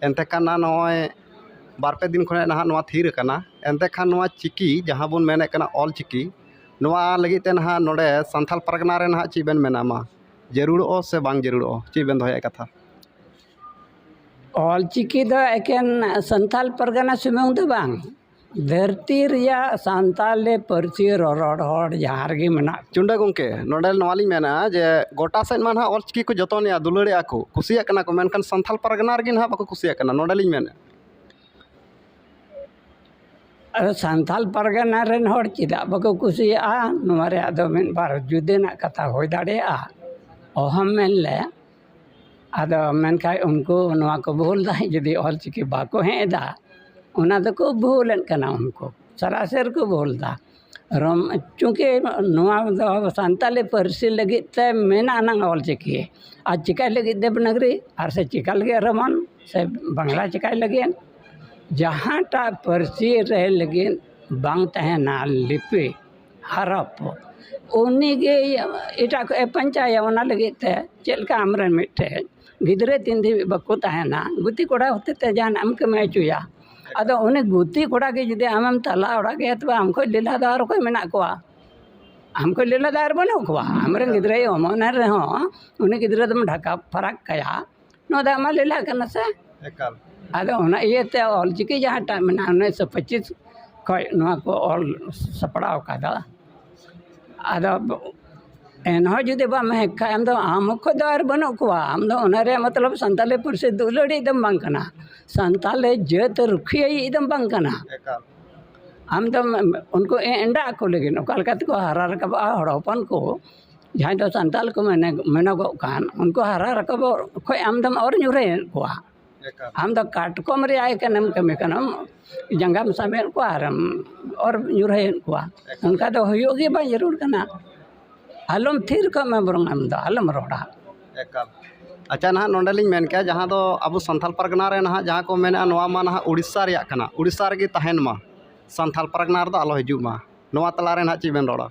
ᱮᱱᱛᱮ ᱠᱷᱟᱱ ᱱᱟᱦᱟᱜ ᱱᱚᱜᱼᱚᱭ ᱵᱟᱨ ᱯᱮ ᱫᱤᱱ ᱠᱷᱚᱱᱟᱜ ᱱᱟᱦᱟᱜ ᱱᱚᱣᱟ ᱛᱷᱤᱨ ᱟᱠᱟᱱᱟ᱾ ᱮᱱᱛᱮ ᱠᱷᱟᱱ ᱱᱚᱣᱟ ᱪᱤᱠᱤ ᱡᱟᱦᱟᱸ ᱵᱚᱱ ᱢᱮᱱᱮᱫ ᱠᱟᱱᱟ ᱚᱞ ᱪᱤᱠᱤ, ᱱᱚᱣᱟ ᱞᱟᱹᱜᱤᱫ ᱛᱮ ᱱᱟᱦᱟᱜ ᱱᱚᱰᱮ ᱥᱟᱱᱛᱟᱞ ᱯᱟᱨᱜᱟᱱᱟ ᱨᱮ ᱱᱟᱦᱟᱜ ᱪᱮᱫ ᱵᱮᱱ ᱢᱮᱱᱟ? ᱢᱟ, ᱡᱟᱹᱨᱩᱲᱚᱜᱼᱟ ᱥᱮ ᱵᱟᱝ ᱡᱟᱹᱨᱩᱲᱚᱜᱼᱟ, ᱪᱮᱫ ᱵᱮᱱ ᱫᱚᱦᱚᱭᱟ ᱠᱟᱛᱷᱟ? ᱚᱞᱪᱤᱠᱤ ᱫᱚ ᱮᱠᱮᱱ ᱥᱟᱱᱛᱟᱞ ᱯᱟᱨᱜᱟᱱᱟ ᱥᱩᱢᱩᱝ ᱫᱚ ᱵᱟᱝ, ᱫᱷᱟᱹᱨᱛᱤ ᱨᱮᱭᱟᱜ ᱥᱟᱱᱛᱟᱞᱤ ᱯᱟᱹᱨᱥᱤ ᱨᱚᱨᱚᱲ ᱦᱚᱲ ᱡᱟᱦᱟᱸ ᱨᱮᱜᱮ ᱢᱮᱱᱟᱜ ᱠᱚ᱾ ᱪᱩᱱᱰᱟ ᱜᱚᱢᱠᱮ, ᱱᱚᱰᱮ ᱱᱚᱣᱟ ᱞᱤᱧ ᱢᱮᱱᱟ ᱡᱮ ᱜᱚᱴᱟ ᱥᱮᱫ ᱢᱟ ᱱᱟᱦᱟᱜ ᱚᱞᱪᱤᱠᱤ ᱠᱚ ᱡᱚᱛᱚᱱᱮᱜᱼᱟ, ᱫᱩᱞᱟᱹᱲᱮᱜᱼᱟ ᱠᱚ, ᱠᱩᱥᱤᱭᱟᱜ ᱠᱟᱱᱟ ᱠᱚ, ᱢᱮᱱᱠᱷᱟᱱ ᱥᱟᱱᱛᱟᱞ ᱯᱟᱨᱜᱟᱱᱟ ᱨᱮᱜᱮ ᱱᱟᱦᱟᱜ ᱵᱟᱠᱚ ᱠᱩᱥᱤᱭᱟᱜ ᱠᱟᱱᱟ᱾ ᱱᱚᱰᱮ ᱞᱤᱧ ᱢᱮᱱᱟ, ᱟᱫᱚ ᱥᱟᱱᱛᱟᱞ ᱯᱟᱨᱜᱟᱱᱟ ᱨᱮᱱ ᱦᱚᱲ ᱪᱮᱫᱟᱜ ᱵᱟᱠᱚ ᱠᱩᱥᱤᱭᱟᱜᱼᱟ, ᱱᱚᱣᱟ ᱨᱮᱭᱟᱜ ᱫᱚ ᱢᱤᱫ ᱵᱟᱨ ᱡᱩᱫᱟᱹᱱᱟᱜ ᱠᱟᱛᱷᱟ ᱦᱩᱭ ᱫᱟᱲᱮᱭᱟᱜᱼᱟ, ᱚᱦᱚᱢ ᱢᱮᱱ ᱞᱮ᱾ ᱟᱫᱚ ᱢᱮᱱᱠᱷᱟᱱ ᱩᱱᱠᱩ ᱱᱚᱣᱟ ᱠᱚ ᱵᱷᱩᱞ ᱫᱟ, ᱡᱩᱫᱤ ᱚᱞᱪᱤᱠᱤ ᱵᱟᱠᱚ ᱦᱮᱡ ᱮᱫᱟ, ᱚᱱᱟ ᱫᱚᱠᱚ ᱵᱷᱩᱞᱮᱫ ᱠᱟᱱᱟ᱾ ᱩᱱᱠᱩ ᱥᱟᱨᱟᱥᱮᱨ ᱠᱚ ᱵᱷᱩᱞ ᱫᱟ᱾ ᱨᱚᱢ-, ᱪᱩᱸᱠᱤ ᱱᱚᱣᱟ ᱫᱚ ᱥᱟᱱᱛᱟᱞᱤ ᱯᱟᱹᱨᱥᱤ ᱞᱟᱹᱜᱤᱫ ᱛᱮ ᱢᱮᱱᱟᱜ ᱟᱱᱟᱝ ᱚᱞᱪᱤᱠᱤ, ᱟᱨ ᱪᱤᱠᱟᱹᱭ ᱞᱟᱹᱜᱤᱫ ᱫᱮᱵᱽᱱᱟᱜᱽᱨᱤ, ᱟᱨ ᱥᱮ ᱪᱤᱠᱟ ᱞᱟᱹᱜᱤᱫ ᱨᱳᱢᱟᱱ, ᱥᱮ ᱵᱟᱝᱞᱟ ᱪᱤᱠᱟᱹᱭ ᱞᱟᱹᱜᱤᱫ? ᱡᱟᱦᱟᱸᱴᱟᱜ ᱯᱟᱹᱨᱥᱤ ᱨᱮ ᱞᱟᱹᱜᱤᱫ ᱵᱟᱝ ᱛᱟᱦᱮᱱᱟ ᱞᱤᱯᱤ, ᱦᱚᱨᱚᱯ, ᱩᱱᱤᱜᱮ ᱮᱴᱟᱜ ᱠᱚ ᱮ ᱯᱟᱧᱪᱟᱭᱟ᱾ ᱚᱱᱟ ᱞᱟᱹᱜᱤᱫ ᱛᱮ ᱪᱮᱫ ᱞᱮᱠᱟ ᱟᱢᱨᱮᱱ ᱢᱤᱫᱴᱮᱡ ᱜᱤᱫᱽᱨᱟᱹ ᱛᱤᱱ ᱫᱷᱟᱹᱵᱤᱡ ᱵᱟᱠᱚ ᱛᱟᱦᱮᱱᱟ, ᱜᱩᱛᱤ ᱠᱚᱲᱟ ᱦᱚᱛᱮ ᱛᱮ ᱡᱟᱦᱟᱱᱟᱜ ᱮᱢ ᱠᱟᱹᱢᱤ ᱦᱚᱪᱚᱭᱟ᱾ ᱟᱫᱚ ᱩᱱᱤ ᱜᱩᱛᱤ ᱠᱚᱲᱟ ᱜᱮ ᱡᱩᱫᱤ ᱟᱢᱮᱢ ᱛᱟᱞᱟ ᱚᱲᱟᱜ ᱜᱮᱭᱟ, ᱛᱚᱵᱮ ᱟᱢ ᱠᱷᱚᱡ ᱞᱮᱞᱟ ᱫᱚ ᱟᱨ ᱚᱠᱚᱭ ᱢᱮᱱᱟᱜ ᱠᱚᱣᱟ? ᱟᱢ ᱠᱷᱚᱡ ᱞᱮᱞᱟ ᱫᱚ ᱟᱨ ᱵᱟᱹᱱᱩᱜ ᱠᱚᱣᱟ᱾ ᱟᱢᱨᱮᱱ ᱜᱤᱫᱽᱨᱟᱹᱭ ᱚᱢᱚᱱᱮ ᱨᱮᱦᱚᱸ, ᱩᱱᱤ ᱜᱤᱫᱽᱨᱟᱹ ᱫᱚᱢ ᱰᱷᱟᱠᱟ ᱯᱷᱟᱨᱟᱠ ᱠᱟᱭᱟ, ᱱᱚᱣᱟ ᱫᱚ ᱟᱢᱟᱜ ᱞᱮᱞᱟ ᱠᱟᱱᱟ ᱥᱮ? ᱮᱠᱟᱞ᱾ ᱟᱫᱚ ᱚᱱᱟ ᱤᱭᱟᱹᱛᱮ ᱚᱞᱪᱤᱠᱤ ᱡᱟᱦᱟᱸᱴᱟᱜ ᱢᱮᱱᱟᱜᱼᱟ, ᱩᱱᱤᱥᱥᱚ ᱯᱚᱸᱪᱤᱥ ᱠᱷᱚᱡ ᱱᱚᱣᱟ ᱠᱚ ᱚᱞ ᱥᱟᱯᱲᱟᱣ ᱠᱟᱫᱟ᱾ ᱟᱫᱚ ᱮᱱᱦᱚᱸ ᱡᱩᱫᱤ ᱵᱟᱢ ᱦᱮᱡ ᱠᱷᱟᱡ, ᱟᱢ ᱫᱚ, ᱟᱢ ᱠᱷᱚᱡ ᱫᱚ ᱟᱨ ᱵᱟᱹᱱᱩᱜ ᱠᱚᱣᱟ᱾ ᱟᱢ ᱫᱚ ᱚᱱᱟ ᱨᱮᱭᱟᱜ ᱢᱚᱛᱞᱚᱵ ᱥᱟᱱᱛᱟᱞᱤ ᱯᱟᱹᱨᱥᱤ ᱫᱩᱞᱟᱹᱲᱤᱡ ᱫᱚᱢ ᱵᱟᱝ ᱠᱟᱱᱟ, ᱥᱟᱱᱛᱟᱞᱤ ᱡᱟᱹᱛ ᱨᱩᱠᱷᱤᱭᱟᱹᱭᱤᱡ ᱫᱚᱢ ᱵᱟᱝ ᱠᱟᱱᱟ᱾ ᱮᱠᱟᱞ᱾ ᱟᱢ ᱫᱚ ᱩᱱᱠᱩ ᱮ-, ᱮᱸᱰᱟ ᱟᱠᱚ ᱞᱟᱹᱜᱤᱫ ᱚᱠᱟ ᱞᱮᱠᱟ ᱛᱮᱠᱚ ᱦᱟᱨᱟ ᱨᱟᱠᱟᱵᱚᱜᱼᱟ ᱦᱚᱲ ᱦᱚᱯᱚᱱ ᱠᱚ, ᱡᱟᱦᱟᱸᱭ ᱫᱚ ᱥᱟᱱᱛᱟᱞ ᱠᱚ ᱢᱮᱱ-, ᱢᱮᱱᱚᱜᱚᱜ ᱠᱟᱱ, ᱩᱱᱠᱩ ᱦᱟᱨᱟ ᱨᱟᱠᱟᱵᱚᱜ ᱠᱷᱚᱡ ᱟᱢ ᱫᱚᱢ ᱚᱨ ᱧᱩᱨᱦᱟᱹᱭᱮᱫ ᱠᱚᱣᱟ᱾ ᱮᱠᱟᱞ᱾ ᱟᱢ ᱫᱚ ᱠᱟᱴᱠᱚᱢ ᱨᱮᱭᱟᱜ ᱮᱠᱮᱱᱮᱢ ᱠᱟᱹᱢᱤ ᱠᱟᱱᱟᱢ, ᱡᱟᱸᱜᱟᱢ ᱥᱟᱵᱮᱫ ᱠᱚᱣᱟ ᱟᱨᱮᱢ ᱚᱨ ᱧᱩᱨᱦᱟᱹᱭᱮᱫ ᱠᱚᱣᱟ᱾ ᱮᱠᱟᱞ᱾ ᱚᱱᱠᱟ ᱫᱚ ᱦᱩᱭᱩᱜ ᱜᱮ ᱵᱟᱝ ᱡᱟᱹᱨᱩᱲ ᱠᱟᱱᱟ᱾ ᱟᱞᱚᱢ ᱛᱷᱤᱨ ᱠᱚᱜ ᱢᱮ, ᱵᱚᱨᱚᱝ ᱟᱢ ᱫᱚ ᱟᱞᱚᱢ ᱨᱚᱲᱟ᱾ ᱮᱠᱟᱞ᱾ ᱟᱪᱪᱷᱟ, ᱱᱟᱦᱟᱜ ᱱᱚᱰᱮ ᱞᱤᱧ ᱢᱮᱱ ᱠᱮᱭᱟ, ᱡᱟᱦᱟᱸ ᱫᱚ ᱟᱵᱚ ᱥᱟᱱᱛᱟᱞ ᱯᱟᱨᱜᱟᱱᱟ ᱨᱮ ᱱᱟᱦᱟᱜ ᱡᱟᱦᱟᱸ ᱠᱚ ᱢᱮᱱᱮᱜᱼᱟ, ᱱᱚᱣᱟ ᱢᱟ ᱱᱟᱦᱟᱜ ᱩᱲᱤᱥᱥᱟ ᱨᱮᱭᱟᱜ ᱠᱟᱱᱟ, ᱩᱲᱤᱥᱥᱟ ᱨᱮᱜᱮ ᱛᱟᱦᱮᱱ ᱢᱟ, ᱥᱟᱱᱛᱟᱞ ᱯᱟᱨᱜᱟᱱᱟ ᱨᱮᱫᱚ ᱟᱞᱚ ᱦᱤᱡᱩᱜ ᱢᱟ᱾ ᱱᱚᱣᱟ ᱛᱟᱞᱟ ᱨᱮ ᱱᱟᱦᱟᱜ ᱪᱮᱫ ᱵᱮᱱ ᱨᱚᱲᱟ?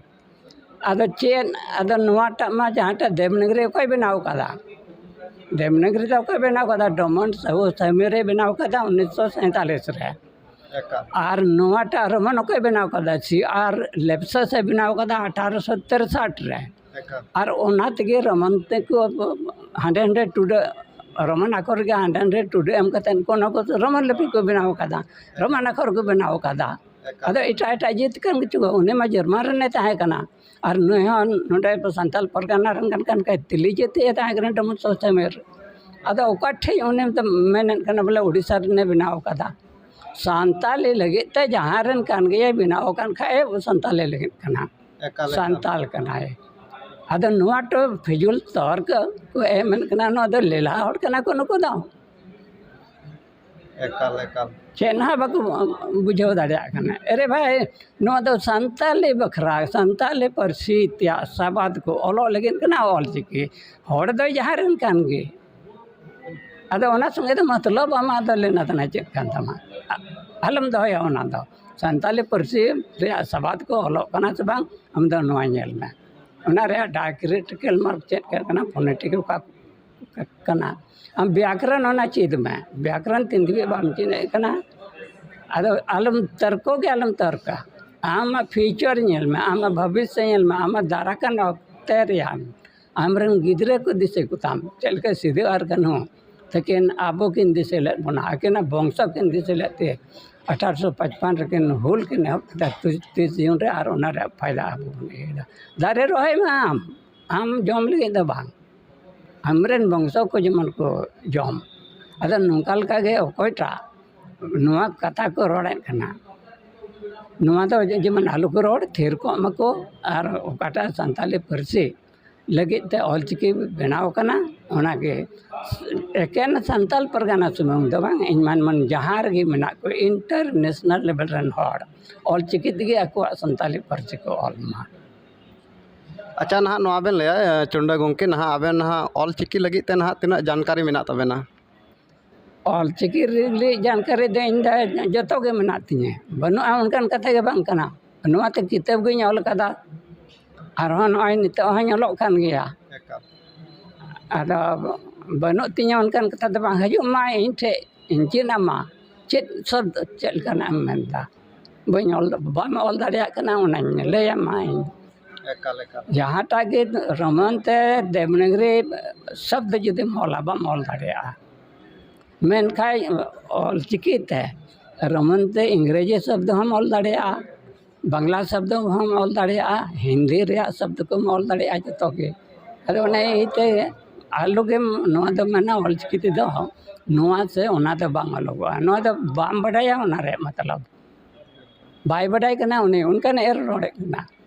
ᱟᱫᱚ ᱪᱮᱫ, ᱟᱫᱚ ᱱᱚᱣᱟᱴᱟᱜ ᱢᱟ ᱡᱟᱦᱟᱸᱴᱟᱜ ᱫᱮᱵᱽᱱᱟᱜᱽᱨᱤ ᱚᱠᱚᱭ ᱵᱮᱱᱟᱣ ᱠᱟᱫᱟ? ᱫᱮᱵᱽᱱᱟᱜᱽᱨᱤ ᱫᱚ ᱚᱠᱚᱭ ᱵᱮᱱᱟᱣ ᱠᱟᱫᱟ? ᱰᱚᱢᱚᱱ ᱥᱟᱦᱩ ᱥᱟᱢᱤᱨᱮ ᱵᱮᱱᱟᱣ ᱠᱟᱫᱟ ᱩᱱᱤᱥᱥᱚ ᱥᱟᱭᱛᱟᱞᱤᱥ ᱨᱮ᱾ ᱮᱠᱟᱞ᱾ ᱟᱨ ᱱᱚᱣᱟᱴᱟᱜ ᱨᱳᱢᱟᱱ ᱚᱠᱚᱭ ᱵᱮᱱᱟᱣ ᱠᱟᱫᱟ? ᱥᱤ ᱟᱨ ᱞᱮᱯᱥᱟᱥ ᱮ ᱵᱮᱱᱟᱣ ᱠᱟᱫᱟ ᱟᱴᱷᱟᱨᱚᱥᱚ ᱛᱮᱨᱥᱟᱴ ᱨᱮ᱾ ᱮᱠᱟᱞ᱾ ᱟᱨ ᱚᱱᱟ ᱛᱮᱜᱮ ᱨᱳᱢᱟᱱ ᱛᱮᱠᱚ ᱦᱟᱸᱰᱮ ᱱᱟᱰᱮ ᱴᱩᱰᱟᱹᱜ, ᱨᱳᱢᱟᱱ ᱟᱠᱷᱚᱨ ᱨᱮᱜᱮ ᱦᱟᱸᱰᱮ ᱱᱟᱰᱮ ᱴᱩᱰᱟᱹᱜ ᱮᱢ ᱠᱟᱛᱮ ᱩᱱᱠᱩ ᱚᱱᱟ ᱠᱚ ᱨᱳᱢᱟᱱ ᱞᱤᱯᱤ ᱠᱚ ᱵᱮᱱᱟᱣ ᱠᱟᱫᱟ, ᱨᱳᱢᱟᱱ ᱟᱠᱷᱚᱨ ᱠᱚ ᱵᱮᱱᱟᱣ ᱠᱟᱫᱟ᱾ ᱮᱠᱟᱞ᱾ ᱟᱫᱚ ᱮᱴᱟᱜ ᱮᱴᱟᱜ ᱡᱟᱹᱛ ᱠᱟᱱ ᱠᱤᱪᱷᱩ, ᱩᱱᱤ ᱢᱟ ᱡᱟᱨᱢᱟᱱ ᱨᱮᱱᱮ ᱛᱟᱦᱮᱸ ᱠᱟᱱᱟ᱾ ᱟᱨ ᱱᱩᱭ ᱦᱚᱸ ᱱᱚᱰᱮ ᱥᱟᱱᱛᱟᱞ ᱯᱟᱨᱜᱟᱱᱟ ᱨᱮᱱ ᱠᱟᱱ ᱠᱷᱟᱱ ᱛᱤᱞᱤ ᱡᱟᱹᱛᱤ ᱮ ᱛᱟᱦᱮᱸ ᱠᱟᱱᱟ, ᱰᱩᱢᱩᱨ ᱥᱚᱥᱮᱢᱮᱨ᱾ ᱟᱫᱚ ᱚᱠᱟ ᱴᱷᱮᱡ ᱩᱱᱤ ᱫᱚ ᱢᱮᱱᱮᱫ ᱠᱟᱱᱟ ᱵᱚᱞᱮ ᱳᱰᱤᱥᱟ ᱨᱮᱱᱮ ᱵᱮᱱᱟᱣ ᱠᱟᱫᱟ? ᱥᱟᱱᱛᱟᱞᱤ ᱞᱟᱹᱜᱤᱫ ᱛᱮ ᱡᱟᱦᱟᱸ ᱨᱮᱱ ᱠᱟᱱ ᱜᱮᱭᱟᱭ, ᱵᱮᱱᱟᱣ ᱟᱠᱟᱱ ᱠᱷᱟᱡ ᱮ ᱥᱟᱱᱛᱟᱞᱤ ᱞᱟᱹᱜᱤᱫ ᱠᱟᱱᱟ, ᱮᱠᱟᱞ, ᱮᱠᱟᱞ᱾ ᱥᱟᱱᱛᱟᱞ ᱠᱟᱱᱟᱭ᱾ ᱟᱫᱚ ᱱᱚᱣᱟ ᱴᱚ ᱯᱷᱤᱡᱩᱞ ᱛᱚᱨᱠ ᱠᱚ ᱮᱢᱮᱫ ᱠᱟᱱᱟ, ᱱᱚᱣᱟ ᱫᱚ ᱞᱮᱞᱦᱟ ᱦᱚᱲ ᱠᱟᱱᱟ ᱠᱚ ᱱᱩᱠᱩ ᱫᱚ᱾ ᱮᱠᱟᱞ, ᱮᱠᱟᱞ᱾ ᱪᱮᱫ ᱦᱚᱸ ᱵᱟᱠᱚ ᱵᱩᱡᱷᱟᱹᱣ ᱫᱟᱲᱮᱭᱟᱜ ᱠᱟᱱᱟ᱾ ᱟᱨᱮ ᱵᱷᱟᱭ, ᱱᱚᱣᱟ ᱫᱚ ᱥᱟᱱᱛᱟᱞᱤ ᱵᱟᱠᱷᱨᱟ, ᱥᱟᱱᱛᱟᱞᱤ ᱯᱟᱹᱨᱥᱤ ᱛᱮᱭᱟᱜ ᱥᱟᱵᱟᱫ ᱠᱚ ᱚᱞᱚᱜ ᱞᱟᱹᱜᱤᱫ ᱠᱟᱱᱟ ᱚᱞᱪᱤᱠᱤ᱾ ᱦᱚᱲ ᱫᱚ ᱡᱟᱦᱟᱸ ᱨᱮᱱ ᱠᱟᱱ ᱜᱮ, ᱟᱫᱚ ᱚᱱᱟ ᱥᱚᱸᱜᱮ ᱫᱚ ᱢᱚᱛᱞᱚᱵ ᱟᱢᱟᱜ ᱫᱚ ᱞᱮᱱᱟ ᱫᱮᱱᱟ ᱪᱮᱫ ᱠᱟᱱ ᱛᱟᱢᱟ? ᱟ-, ᱟᱞᱚᱢ ᱫᱚᱦᱚᱭᱟ ᱚᱱᱟ ᱫᱚ᱾ ᱥᱟᱱᱛᱟᱞᱤ ᱯᱟᱹᱨᱥᱤ ᱨᱮᱭᱟᱜ ᱥᱟᱵᱟᱫ ᱠᱚ ᱚᱞᱚᱜ ᱠᱟᱱᱟ ᱥᱮ ᱵᱟᱝ, ᱟᱢ ᱫᱚ ᱱᱚᱣᱟ ᱧᱮᱞ ᱢᱮ᱾ ᱚᱱᱟ ᱨᱮᱭᱟᱜ ᱰᱟᱭᱠᱨᱤᱴᱤᱠᱟᱞ ᱢᱟᱨᱠ ᱪᱮᱫ ᱠᱟᱱᱟ, ᱯᱷᱳᱱᱮᱴᱤᱠ ᱚᱠᱟ ᱠᱟᱱᱟ, ᱟᱢ ᱵᱮᱭᱟᱠᱨᱚᱱ ᱚᱱᱟ ᱪᱮᱫ ᱢᱮ᱾ ᱵᱮᱭᱟᱠᱨᱚᱱ ᱛᱤᱱ ᱫᱷᱟᱹᱵᱤᱡ ᱵᱟᱢ ᱪᱮᱫ ᱮᱫ ᱠᱟᱱᱟ, ᱟᱫᱚ ᱟᱞᱚᱢ ᱛᱚᱨᱠᱚ ᱜᱮ ᱟᱞᱚᱢ ᱛᱚᱨᱠᱟ᱾ ᱟᱢᱟᱜ ᱯᱷᱤᱭᱩᱪᱟᱨ ᱧᱮᱞ ᱢᱮ, ᱟᱢᱟᱜ ᱵᱷᱚᱵᱤᱥᱥᱚ ᱧᱮᱞ ᱢᱮ, ᱟᱢᱟᱜ ᱫᱟᱨᱟ ᱠᱟᱱ ᱚᱠᱛᱮ ᱨᱮᱭᱟᱜ ᱟᱢᱨᱮᱱ ᱜᱤᱫᱽᱨᱟᱹ ᱠᱚ ᱫᱤᱥᱟᱹ ᱠᱚᱛᱟᱢ, ᱪᱮᱫ ᱞᱮᱠᱟ ᱥᱤᱫᱩ ᱟᱨ ᱠᱟᱹᱱᱦᱩ ᱛᱟᱹᱠᱤᱱ ᱟᱵᱚ ᱠᱤᱱ ᱫᱤᱥᱟᱹ ᱞᱮᱫ ᱵᱚᱱᱟ, ᱟᱹᱠᱤᱱᱟᱜ ᱵᱚᱝᱥᱚ ᱠᱤᱱ ᱫᱤᱥᱟᱹ ᱞᱮᱫ ᱛᱮ ᱟᱴᱷᱟᱨᱚᱥᱚ ᱯᱟᱸᱪᱯᱟᱱ ᱨᱮᱠᱤᱱ ᱦᱩᱞ ᱠᱤᱱ ᱮᱦᱚᱵ ᱠᱮᱫᱟ ᱛᱤᱥ, ᱛᱤᱥ ᱡᱩᱱ ᱨᱮ, ᱟᱨ ᱚᱱᱟ ᱨᱮᱭᱟᱜ ᱯᱷᱟᱭᱫᱟ ᱟᱵᱚ ᱵᱚᱱ ᱤᱭᱟᱹᱭᱮᱫᱟ᱾ ᱫᱟᱨᱮ ᱨᱚᱦᱚᱭ ᱢᱮ ᱟᱢ, ᱟᱢ ᱡᱚᱢ ᱞᱟᱹᱜᱤᱫ ᱫᱚ ᱵᱟᱝ, ᱟᱢᱨᱮᱱ ᱵᱚᱝᱥᱚ ᱠᱚ ᱡᱮᱢᱚᱱ ᱠᱚ ᱡᱚᱢ᱾ ᱟᱫᱚ ᱱᱚᱝᱠᱟ ᱞᱮᱠᱟᱜᱮ ᱚᱠᱚᱭᱴᱟᱜ ᱱᱚᱣᱟ ᱠᱟᱛᱷᱟ ᱠᱚ ᱨᱚᱲᱮᱫ ᱠᱟᱱᱟ, ᱱᱚᱣᱟ ᱫᱚ ᱡᱮᱢᱚᱱ ᱟᱞᱚ ᱠᱚ ᱨᱚᱲ, ᱛᱷᱤᱨ ᱠᱚᱜ ᱢᱟᱠᱚ, ᱟᱨ ᱚᱠᱟᱴᱟᱜ ᱥᱟᱱᱛᱟᱞᱤ ᱯᱟᱹᱨᱥᱤ ᱞᱟᱹᱜᱤᱫ ᱛᱮ ᱚᱞᱪᱤᱠᱤ ᱵᱮᱱᱟᱣ ᱠᱟᱱᱟ, ᱚᱱᱟᱜᱮ ᱮᱠᱮᱱ ᱥᱟᱱᱛᱟᱞ ᱯᱟᱨᱜᱟᱱᱟ ᱥᱩᱢᱩᱝ ᱫᱚ ᱵᱟᱝ, ᱤᱧ ᱢᱟᱱ ᱢᱟᱱ ᱡᱟᱦᱟᱸ ᱨᱮᱜᱮ ᱢᱮᱱᱟᱜ ᱠᱚ, ᱤᱱᱴᱟᱨᱱᱮᱥᱱᱟᱞ ᱞᱮᱵᱮᱞ ᱨᱮᱱ ᱦᱚᱲ ᱚᱞᱪᱤᱠᱤ ᱛᱮᱜᱮ ᱟᱠᱚᱣᱟᱜ ᱥᱟᱱᱛᱟᱞᱤ ᱯᱟᱹᱨᱥᱤ ᱠᱚ ᱚᱞ ᱢᱟ᱾ ᱟᱪᱪᱷᱟ, ᱱᱟᱦᱟᱜ ᱱᱚᱣᱟ ᱵᱮᱱ ᱞᱟᱹᱭᱟ, ᱮ, ᱪᱩᱱᱰᱟ ᱜᱚᱢᱠᱮ, ᱱᱟᱦᱟᱜ ᱟᱵᱮᱱ ᱱᱟᱦᱟᱜ ᱚᱞ ᱪᱤᱠᱤ ᱞᱟᱹᱜᱤᱫ ᱛᱮ ᱱᱟᱦᱟᱜ ᱛᱤᱱᱟᱹᱜ ᱡᱟᱱᱠᱟᱨᱤ ᱢᱮᱱᱟᱜ ᱛᱟᱵᱮᱱᱟ? ᱚᱞ ᱪᱤᱠᱤ ᱨᱮᱭᱟᱜ ᱡᱟᱱᱠᱟᱨᱤ ᱫᱚ ᱤᱧ ᱫᱚ ᱡᱚᱛᱚ ᱜᱮ ᱢᱮᱱᱟᱜ ᱛᱤᱧᱟᱹ, ᱵᱟᱹᱱᱩᱜᱼᱟ ᱚᱱᱠᱟᱱ ᱠᱟᱛᱷᱟ ᱜᱮ ᱵᱟᱝ ᱠᱟᱱᱟ᱾ ᱱᱚᱣᱟ ᱛᱮ ᱠᱤᱛᱟᱹᱵ ᱜᱤᱧ ᱚᱞ ᱠᱟᱫᱟ, ᱟᱨᱦᱚᱸ ᱱᱚᱜᱼᱚᱭ ᱱᱤᱛᱚᱜ ᱦᱚᱸᱧ ᱚᱞᱚᱜ ᱠᱟᱱ ᱜᱮᱭᱟ᱾ ᱮᱠᱟᱞ᱾ ᱟᱫᱚ ᱵᱟᱹᱱᱩᱜ ᱛᱤᱧᱟᱹ ᱚᱱᱠᱟᱱ ᱠᱟᱛᱷᱟ ᱫᱚ ᱵᱟᱝ, ᱦᱤᱡᱩᱜ ᱢᱟ ᱤᱧ ᱴᱷᱮᱡ, ᱤᱧ ᱪᱮᱫ ᱟᱢᱟ, ᱪᱮᱫ ᱥᱚᱵᱫ ᱪᱮᱫ ᱞᱮᱠᱟᱱᱟᱜ ᱮᱢ ᱢᱮᱱᱫᱟ? ᱵᱟᱹᱧ ᱚᱞ, ᱵᱟᱢ ᱚᱞ ᱫᱟᱲᱮᱭᱟᱜ ᱠᱟᱱᱟ, ᱚᱱᱟᱧ ᱞᱟᱹᱭᱟᱢᱟ ᱤᱧ᱾ ᱮᱠᱟᱞ ᱮᱠᱟᱞ ᱡᱟᱦᱟᱸᱴᱟᱜ ᱜᱮ ᱨᱳᱢᱟᱱ ᱛᱮ ᱫᱮᱵᱽᱱᱟᱜᱽᱨᱤ ᱥᱚᱵᱫ ᱡᱩᱫᱤᱢ ᱚᱞᱟ, ᱵᱟᱢ ᱚᱞ ᱫᱟᱲᱮᱭᱟᱜᱼᱟ᱾ ᱢᱮᱱᱠᱷᱟᱱ ᱚᱞ ᱪᱤᱠᱤ ᱛᱮ ᱨᱳᱢᱟᱱ ᱛᱮ ᱤᱝᱨᱮᱡᱤ ᱥᱚᱵᱫ ᱦᱚᱸᱢ ᱚᱞ ᱫᱟᱲᱮᱭᱟᱜᱼᱟ, ᱵᱟᱝᱞᱟ ᱥᱚᱵᱫ ᱦᱚᱸᱢ ᱚᱞ ᱫᱟᱲᱮᱭᱟᱜᱼᱟ, ᱦᱤᱱᱫᱤ ᱨᱮᱭᱟᱜ ᱥᱚᱵᱫ ᱠᱚᱢ ᱚᱞ ᱫᱟᱲᱮᱭᱟᱜᱼᱟ, ᱡᱚᱛᱚ ᱜᱮ᱾ ᱟᱫᱚ ᱚᱱᱟ ᱤᱭᱟᱹᱛᱮ ᱟᱞᱚᱜᱮᱢ, ᱱᱚᱣᱟ ᱫᱚ ᱢᱮᱱᱟ ᱚᱞ ᱪᱤᱠᱤ ᱛᱮᱫᱚ ᱱᱚᱣᱟ ᱥᱮ ᱚᱱᱟ ᱫᱚ ᱵᱟᱝ ᱚᱞᱚᱜᱚᱜᱼᱟ, ᱱᱚᱣᱟ ᱫᱚ ᱵᱟᱢ ᱵᱟᱰᱟᱭᱟ, ᱚᱱᱟ ᱨᱮᱭᱟᱜ ᱢᱚᱛᱞᱚᱵ ᱵᱟᱭ ᱵᱟᱰᱟᱭ ᱠᱟᱱᱟ ᱩᱱᱤ, ᱚᱱᱠᱟᱱᱟᱜ ᱮ ᱨᱚᱲᱮᱫ ᱠᱟᱱᱟ᱾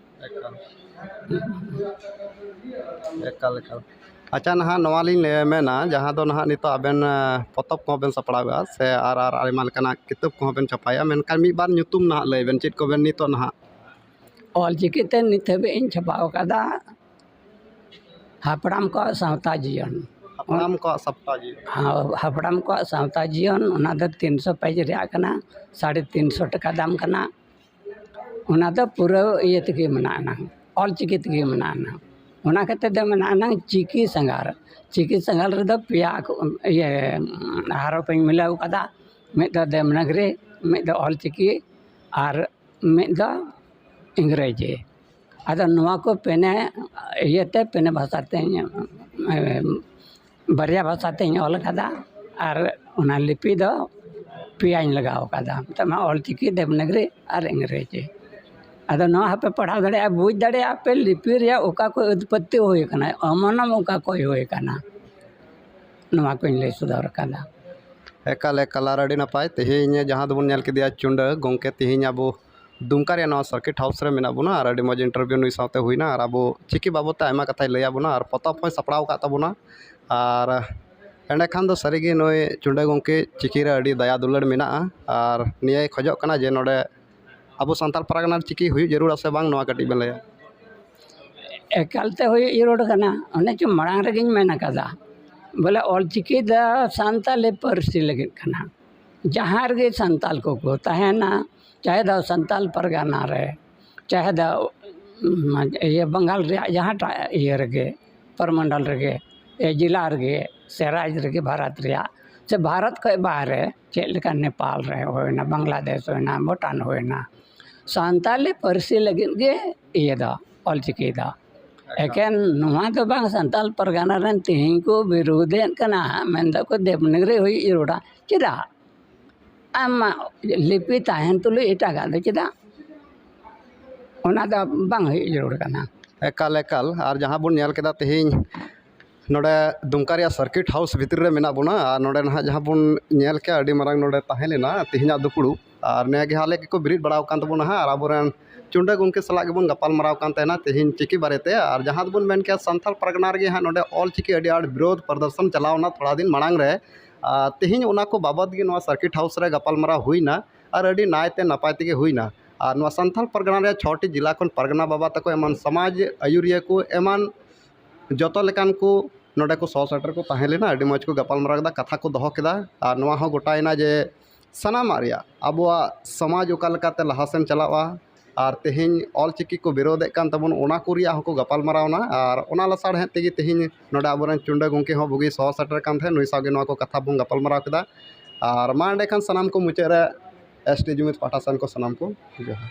ᱮᱠᱟᱞ ᱮᱠᱟᱞ ᱮᱠᱟᱞ᱾ ᱟᱪᱪᱷᱟ, ᱱᱟᱦᱟᱜ ᱱᱚᱣᱟ ᱞᱤᱧ ᱞᱟᱹᱭ, ᱢᱮᱱᱟ, ᱡᱟᱦᱟᱸ ᱫᱚ ᱱᱟᱦᱟᱜ ᱱᱤᱛᱚᱜ ᱟᱵᱮᱱ ᱟᱸ, ᱯᱚᱛᱚᱵ ᱠᱚᱦᱚᱸ ᱵᱮᱱ ᱥᱟᱯᱲᱟᱣᱮᱫᱼᱟ ᱥᱮ ᱟᱨ ᱟᱨ ᱟᱭᱢᱟ ᱞᱮᱠᱟᱱᱟᱜ ᱠᱤᱛᱟᱹᱵ ᱠᱚᱦᱚᱸ ᱵᱮᱱ ᱪᱷᱟᱯᱟᱭᱮᱫᱼᱟ, ᱢᱮᱱᱠᱷᱟᱱ ᱢᱤᱫ ᱵᱟᱨ ᱧᱩᱛᱩᱢ ᱱᱟᱦᱟᱜ ᱞᱟᱹᱭ ᱵᱮᱱ, ᱪᱮᱫ ᱠᱚᱵᱮᱱ ᱱᱤᱛᱚᱜ ᱱᱟᱦᱟᱜ? ᱚᱞ ᱪᱤᱠᱤ ᱛᱮ ᱱᱤᱛ ᱦᱟᱹᱵᱤᱡ ᱤᱧ ᱪᱷᱟᱯᱟᱣ ᱟᱠᱟᱫᱟ ᱦᱟᱯᱲᱟᱢ ᱠᱚᱣᱟᱜ ᱥᱟᱶᱛᱟ ᱡᱤᱭᱚᱱ᱾ ᱦᱟᱯᱲᱟᱢ ᱠᱚᱣᱟᱜ ᱥᱟᱯᱛᱟ ᱡᱤᱭᱚᱱ᱾ ᱦᱟ-, ᱦᱟᱯᱲᱟᱢ ᱠᱚᱣᱟᱜ ᱥᱟᱶᱛᱟ ᱡᱤᱭᱚᱱ, ᱚᱱᱟ ᱫᱚ ᱛᱤᱱᱥᱚ ᱯᱮᱡᱽ ᱨᱮᱭᱟᱜ ᱠᱟᱱᱟ, ᱥᱟᱲᱮ ᱛᱤᱱᱥᱚ ᱴᱟᱠᱟ ᱫᱟᱢ ᱠᱟᱱᱟ᱾ ᱚᱱᱟ ᱫᱚ ᱯᱩᱨᱟᱹ ᱤᱭᱟᱹ ᱛᱮᱜᱮ ᱢᱮᱱᱟᱜᱼᱟ ᱱᱟᱝ, ᱚᱞ ᱪᱤᱠᱤ ᱛᱮᱜᱮ ᱢᱮᱱᱟᱜᱼᱟ ᱱᱟᱝ᱾ ᱚᱱᱟ ᱠᱷᱟᱹᱛᱤᱨ ᱛᱮ ᱢᱮᱱᱟᱜᱼᱟ ᱱᱟᱝ ᱪᱤᱠᱤ ᱥᱟᱸᱜᱷᱟᱨ᱾ ᱪᱤᱠᱤ ᱥᱟᱸᱜᱷᱟᱨ ᱨᱮᱫᱚ ᱯᱮᱭᱟ ᱠᱚ, ᱤᱭᱟᱹ, ᱦᱚᱨᱚᱯ ᱤᱧ ᱢᱤᱞᱟᱹᱣ ᱠᱟᱫᱟ, ᱢᱤᱫ ᱫᱚ ᱫᱮᱵᱽᱱᱟᱜᱽᱨᱤ, ᱢᱤᱫ ᱫᱚ ᱚᱞ ᱪᱤᱠᱤ, ᱟᱨ ᱢᱤᱫ ᱫᱚ ᱤᱝᱨᱮᱡᱤ᱾ ᱟᱫᱚ ᱱᱚᱣᱟ ᱠᱚ ᱯᱮᱱᱮ ᱤᱭᱟᱹᱛᱮ ᱯᱮᱱᱮ ᱵᱷᱟᱥᱟ ᱛᱮᱧ, ᱮ, ᱵᱟᱨᱭᱟ ᱵᱷᱟᱥᱟ ᱛᱮᱧ ᱚᱞ ᱠᱟᱫᱟ, ᱟᱨ ᱚᱱᱟ ᱞᱤᱯᱤ ᱫᱚ ᱯᱮᱭᱟᱧ ᱞᱟᱜᱟᱣ ᱠᱟᱫᱟ, ᱢᱮᱛᱟᱜ ᱢᱮ ᱚᱞ ᱪᱤᱠᱤ, ᱫᱮᱵᱽᱱᱟᱜᱽᱨᱤ ᱟᱨ ᱤᱝᱨᱮᱡᱤ᱾ ᱟᱫᱚ ᱱᱚᱣᱟ ᱦᱚᱸᱯᱮ ᱯᱟᱲᱦᱟᱣ ᱫᱟᱲᱮᱭᱟᱜᱼᱟ, ᱵᱩᱡᱽ ᱫᱟᱲᱮᱭᱟᱜᱼᱟ ᱯᱮ ᱞᱤᱯᱤ ᱨᱮᱭᱟᱜ ᱚᱠᱟ ᱠᱚ ᱩᱛᱯᱚᱛᱛᱤ ᱦᱩᱭ ᱠᱟᱱᱟ, ᱚᱢᱚᱱᱚᱢ ᱚᱠᱟ ᱠᱷᱚᱡ ᱦᱩᱭ ᱠᱟᱱᱟ, ᱱᱚᱣᱟ ᱠᱚᱧ ᱞᱟᱹᱭ ᱥᱚᱫᱚᱨ ᱠᱟᱫᱟ᱾ ᱮᱠᱟᱞ ᱮᱠᱟᱞ, ᱟᱨ ᱟᱹᱰᱤ ᱱᱟᱯᱟᱭ᱾ ᱛᱮᱦᱮᱧ ᱡᱟᱦᱟᱸ ᱫᱚᱵᱚᱱ ᱧᱮᱞ ᱠᱮᱫᱮᱭᱟ ᱪᱩᱰᱟᱹ ᱜᱚᱢᱠᱮ, ᱛᱮᱦᱮᱧ ᱟᱵᱚ ᱫᱩᱢᱠᱟ ᱨᱮᱭᱟᱜ ᱱᱚᱣᱟ ᱥᱟᱨᱠᱤᱴ ᱦᱟᱣᱩᱥ ᱨᱮ ᱢᱮᱱᱟᱜ ᱵᱚᱱᱟ, ᱟᱨ ᱟᱹᱰᱤ ᱢᱚᱡᱽ ᱤᱱᱴᱟᱨᱵᱷᱤᱭᱩ ᱱᱩᱭ ᱥᱟᱶᱛᱮ ᱦᱩᱭᱱᱟ, ᱟᱨ ᱟᱵᱚ ᱪᱤᱠᱤ ᱵᱟᱵᱚᱫ ᱛᱮ ᱟᱭᱢᱟ ᱠᱟᱛᱷᱟᱭ ᱞᱟᱹᱭᱟᱫ ᱵᱚᱱᱟ, ᱟᱨ ᱯᱚᱛᱚᱵ ᱦᱚᱸᱭ ᱥᱟᱯᱲᱟᱣ ᱟᱠᱟᱫ ᱛᱟᱵᱚᱱᱟ᱾ ᱟᱨ ᱮᱸᱰᱮᱠᱷᱟᱱ ᱫᱚ ᱥᱟᱹᱨᱤᱜᱮ ᱱᱩᱭ ᱪᱩᱰᱟᱹ ᱜᱚᱢᱠᱮ ᱪᱤᱠᱤ ᱨᱮ ᱟᱹᱰᱤ ᱫᱟᱭᱟ ᱫᱩᱞᱟᱹᱲ ᱢᱮᱱᱟᱜᱼᱟ, ᱟᱨ ᱱᱤᱭᱟᱹᱭ ᱠᱷᱚᱡᱚᱜ ᱠᱟᱱᱟ ᱡᱮ ᱱᱚᱰᱮ ᱟᱵᱚ ᱥᱟᱱᱛᱟᱲ ᱯᱟᱨᱜᱟᱱᱟ ᱨᱮ ᱪᱤᱠᱤ ᱦᱩᱭᱩᱜ ᱡᱟᱹᱨᱩᱲᱟ ᱥᱮ ᱵᱟᱝ, ᱱᱚᱣᱟ ᱠᱟᱹᱴᱤᱡ ᱵᱮᱱ ᱞᱟᱹᱭᱟ? ᱮᱠᱟᱞᱛᱮ ᱦᱩᱭᱩᱜ ᱡᱟᱹᱨᱩᱲ ᱠᱟᱱᱟ᱾ ᱚᱱᱮ ᱪᱚ ᱢᱟᱲᱟᱝ ᱨᱮᱜᱮᱧ ᱢᱮᱱ ᱟᱠᱟᱫᱟ, ᱵᱚᱞᱮ ᱚᱞ ᱪᱤᱠᱤ ᱫᱚ ᱥᱟᱱᱛᱟᱞᱤ ᱯᱟᱹᱨᱥᱤ ᱞᱟᱹᱜᱤᱫ ᱠᱟᱱᱟ᱾ ᱡᱟᱦᱟᱸ ᱨᱮᱜᱮ ᱥᱟᱱᱛᱟᱞ ᱠᱚᱠᱚ ᱛᱟᱦᱮᱱᱟ, ᱪᱟᱦᱮ ᱫᱚ ᱥᱟᱱᱛᱟᱞ ᱯᱟᱨᱜᱟᱱᱟ ᱨᱮ, ᱪᱟᱦᱮ ᱫᱚ, ᱩᱢ, ᱤᱭᱟᱹ, ᱵᱟᱝᱜᱟᱞ ᱨᱮᱭᱟᱜ ᱡᱟᱦᱟᱸᱴᱟᱜ ᱤᱭᱟᱹ ᱨᱮᱜᱮ, ᱯᱚᱨᱢᱚᱱᱰᱚᱞ ᱨᱮᱜᱮ, ᱮ, ᱡᱮᱞᱟ ᱨᱮᱜᱮ, ᱥᱮ ᱨᱟᱡᱽ ᱨᱮᱜᱮ, ᱵᱷᱟᱨᱚᱛ ᱨᱮᱭᱟᱜ, ᱥᱮ ᱵᱷᱟᱨᱚᱛ ᱠᱷᱚᱱ ᱵᱟᱦᱨᱮ, ᱪᱮᱫ ᱞᱮᱠᱟ ᱱᱮᱯᱟᱞ ᱨᱮ ᱦᱩᱭᱱᱟ, ᱵᱟᱝᱞᱟᱫᱮᱥ ᱦᱩᱭᱱᱟ, ᱵᱷᱩᱴᱟᱱ ᱦᱩᱭᱱᱟ, ᱥᱟᱱᱛᱟᱞᱤ ᱯᱟᱹᱨᱥᱤ ᱞᱟᱹᱜᱤᱫ ᱜᱮ ᱤᱭᱟᱹ ᱫᱚ, ᱚᱞᱪᱤᱠᱤ ᱫᱚ᱾ ᱮᱠᱮᱱ ᱱᱚᱣᱟ ᱫᱚ ᱵᱟᱝ, ᱥᱟᱱᱛᱟᱞ ᱯᱟᱨᱜᱟᱱᱟ ᱨᱮᱱ ᱛᱮᱦᱮᱧ ᱠᱚ ᱵᱤᱨᱳᱫᱮᱫ ᱠᱟᱱᱟ, ᱢᱮᱱᱫᱟᱠᱚ ᱫᱮᱵᱽᱱᱟᱜᱽᱨᱤ ᱦᱩᱭ ᱡᱟᱹᱨᱩᱲᱟ᱾ ᱪᱮᱫᱟᱜ? ᱟᱢᱟᱜ ᱞᱤᱯᱤ ᱛᱟᱦᱮᱱ ᱛᱩᱞᱩᱡ ᱮᱴᱟᱜᱟᱜ ᱫᱚ ᱪᱮᱫᱟᱜ? ᱚᱱᱟ ᱫᱚ ᱵᱟᱝ ᱦᱩᱭᱩᱜ ᱡᱟᱹᱨᱩᱲ ᱠᱟᱱᱟ᱾ ᱮᱠᱟᱞ, ᱮᱠᱟᱞ᱾ ᱟᱨ ᱡᱟᱦᱟᱸ ᱵᱚᱱ ᱧᱮᱞ ᱠᱮᱫᱟ ᱛᱮᱦᱮᱧ ᱱᱚᱰᱮ ᱫᱩᱢᱠᱟ ᱨᱮᱭᱟᱜ ᱥᱟᱨᱠᱤᱴ ᱦᱟᱣᱩᱥ ᱵᱷᱤᱛᱨᱤ ᱨᱮ ᱢᱮᱱᱟᱜ ᱵᱚᱱᱟ, ᱟᱨ ᱱᱚᱰᱮ ᱱᱟᱦᱟᱜ ᱡᱟᱦᱟᱸ ᱵᱚᱱ ᱧᱮᱞ ᱠᱮᱜᱼᱟ, ᱟᱹᱰᱤ ᱢᱟᱨᱟᱝ ᱱᱚᱰᱮ ᱛᱟᱦᱮᱸ ᱞᱮᱱᱟ ᱛᱮᱦᱮᱧᱟᱜ ᱫᱩᱯᱲᱩᱵ, ᱟᱨ ᱱᱤᱭᱟᱹ ᱜᱮ ᱦᱟᱸᱜ ᱟᱞᱮ ᱜᱮᱠᱚ ᱵᱮᱨᱮᱫ ᱵᱟᱲᱟ ᱟᱠᱟᱱ ᱛᱟᱵᱚᱱᱟ ᱦᱟᱸᱜ, ᱟᱨ ᱟᱵᱚᱨᱮᱱ ᱪᱩᱱᱰᱟᱹ ᱜᱚᱢᱠᱮ ᱥᱟᱞᱟᱜ ᱜᱮᱵᱚᱱ ᱜᱟᱯᱟᱞ ᱢᱟᱨᱟᱣ ᱠᱟᱱ ᱛᱟᱦᱮᱱᱟ ᱛᱮᱦᱮᱧ ᱪᱤᱠᱤ ᱵᱟᱨᱮᱛᱮ᱾ ᱟᱨ ᱡᱟᱦᱟᱸ ᱫᱚᱵᱚᱱ ᱢᱮᱱ ᱠᱮᱭᱟ, ᱥᱟᱱᱛᱟᱲ ᱯᱟᱨᱜᱟᱱᱟ ᱨᱮᱜᱮ ᱦᱟᱸᱜ ᱱᱚᱰᱮ ᱚᱞ ᱪᱤᱠᱤ ᱟᱹᱰᱤ ᱟᱸᱴ ᱵᱤᱨᱳᱫᱷ ᱯᱨᱚᱫᱚᱨᱥᱚᱱ ᱪᱟᱞᱟᱣ ᱮᱱᱟ ᱛᱷᱚᱲᱟ ᱫᱤᱱ ᱢᱟᱲᱟᱝ ᱨᱮ᱾ ᱟᱨ ᱛᱮᱦᱮᱧ ᱚᱱᱟ ᱠᱚ ᱵᱟᱵᱚᱫ ᱜᱮ ᱱᱚᱣᱟ ᱥᱟᱨᱠᱤᱴ ᱦᱟᱣᱩᱥ ᱨᱮ ᱜᱟᱯᱟᱞ ᱢᱟᱨᱟᱣ ᱦᱩᱭᱱᱟ, ᱟᱨ ᱟᱹᱰᱤ ᱱᱟᱭᱛᱮ ᱱᱟᱯᱟᱭ ᱛᱮᱜᱮ ᱦᱩᱭᱱᱟ᱾ ᱟᱨ ᱱᱚᱣᱟ ᱥᱟᱱᱛᱟᱲ ᱯᱟᱨᱜᱟᱱᱟ ᱨᱮᱭᱟᱜ ᱪᱷᱚᱴᱤ ᱡᱮᱞᱟ ᱠᱷᱚᱱ ᱯᱟᱨᱜᱟᱱᱟ ᱵᱟᱵᱟ ᱛᱟᱠᱚ, ᱮᱢᱟᱱ ᱥᱚᱢᱟᱡᱽ ᱟᱹᱭᱩᱨᱤᱭᱟᱹ ᱠᱚ, ᱮᱢᱟᱱ ᱡᱚᱛᱚ ᱞᱮᱠᱟᱱ ᱠᱚ ᱱᱚᱰᱮ ᱠᱚ ᱥᱚᱦᱚᱨ ᱥᱮᱴᱮᱨ ᱠᱚ ᱛᱟᱦᱮᱸ ᱞᱮᱱᱟ᱾ ᱟᱹᱰᱤ ᱢᱚᱡᱽ ᱠᱚ ᱜᱟᱯᱟᱞ ᱢᱟᱨᱟᱣ ᱠᱮᱫᱟ, ᱠᱟᱛᱷᱟ ᱠᱚ ᱫᱚᱦᱚ ᱠᱮᱫᱟ᱾ ᱟᱨ ᱱᱚᱣᱟ ᱦᱚᱸ ᱜᱚᱴᱟᱭᱮᱱᱟ ᱡᱮ ᱥᱟᱱᱟᱢᱟᱜ ᱨᱮᱭᱟᱜ ᱟᱵᱚᱣᱟᱜ ᱥᱚᱢᱟᱡᱽ ᱚᱠᱟ ᱞᱮᱠᱟᱛᱮ ᱞᱟᱦᱟ ᱥᱮᱱ ᱪᱟᱞᱟᱣᱜᱼᱟ, ᱟᱨ ᱛᱮᱦᱮᱧ ᱚᱞ ᱪᱤᱠᱤ ᱠᱚ ᱵᱤᱨᱳᱫᱷᱮᱫ ᱠᱟᱱ ᱛᱟᱵᱚᱱ, ᱚᱱᱟ ᱠᱚ ᱨᱮᱭᱟᱜ ᱦᱚᱸᱠᱚ ᱜᱟᱯᱟᱞ ᱢᱟᱨᱟᱣᱱᱟ᱾ ᱟᱨ ᱚᱱᱟ ᱞᱟᱥᱟᱲᱦᱮᱫ ᱛᱮᱜᱮ ᱛᱮᱦᱮᱧ ᱱᱚᱰᱮ ᱟᱵᱚᱨᱮᱱ ᱪᱩᱱᱰᱟᱹ ᱜᱚᱢᱠᱮ ᱦᱚᱸ ᱵᱩᱜᱤ ᱥᱚᱦᱚᱨ ᱥᱮᱴᱮᱨ ᱠᱟᱱ ᱛᱟᱦᱮᱸᱫ, ᱱᱩᱭ ᱥᱟᱶᱜᱮ ᱱᱚᱣᱟ ᱠᱚ ᱠᱟᱛᱷᱟ ᱵᱚᱱ ᱜᱟᱯᱟᱞ ᱢᱟᱨᱟᱣ ᱠᱮᱫᱟ᱾ ᱟᱨ ᱢᱟ ᱮᱸᱰᱮᱠᱷᱟᱱ ᱥᱟᱱᱟᱢ ᱠᱚ ᱢᱩᱪᱟᱹᱫ ᱨᱮ ᱮᱥ ᱴᱤ ᱡᱩᱢᱤᱫ ᱯᱟᱦᱴᱟ ᱥᱮᱱ ᱠᱚ ᱥᱟᱱᱟᱢ ᱠᱚ ᱡᱚᱦᱟᱨ᱾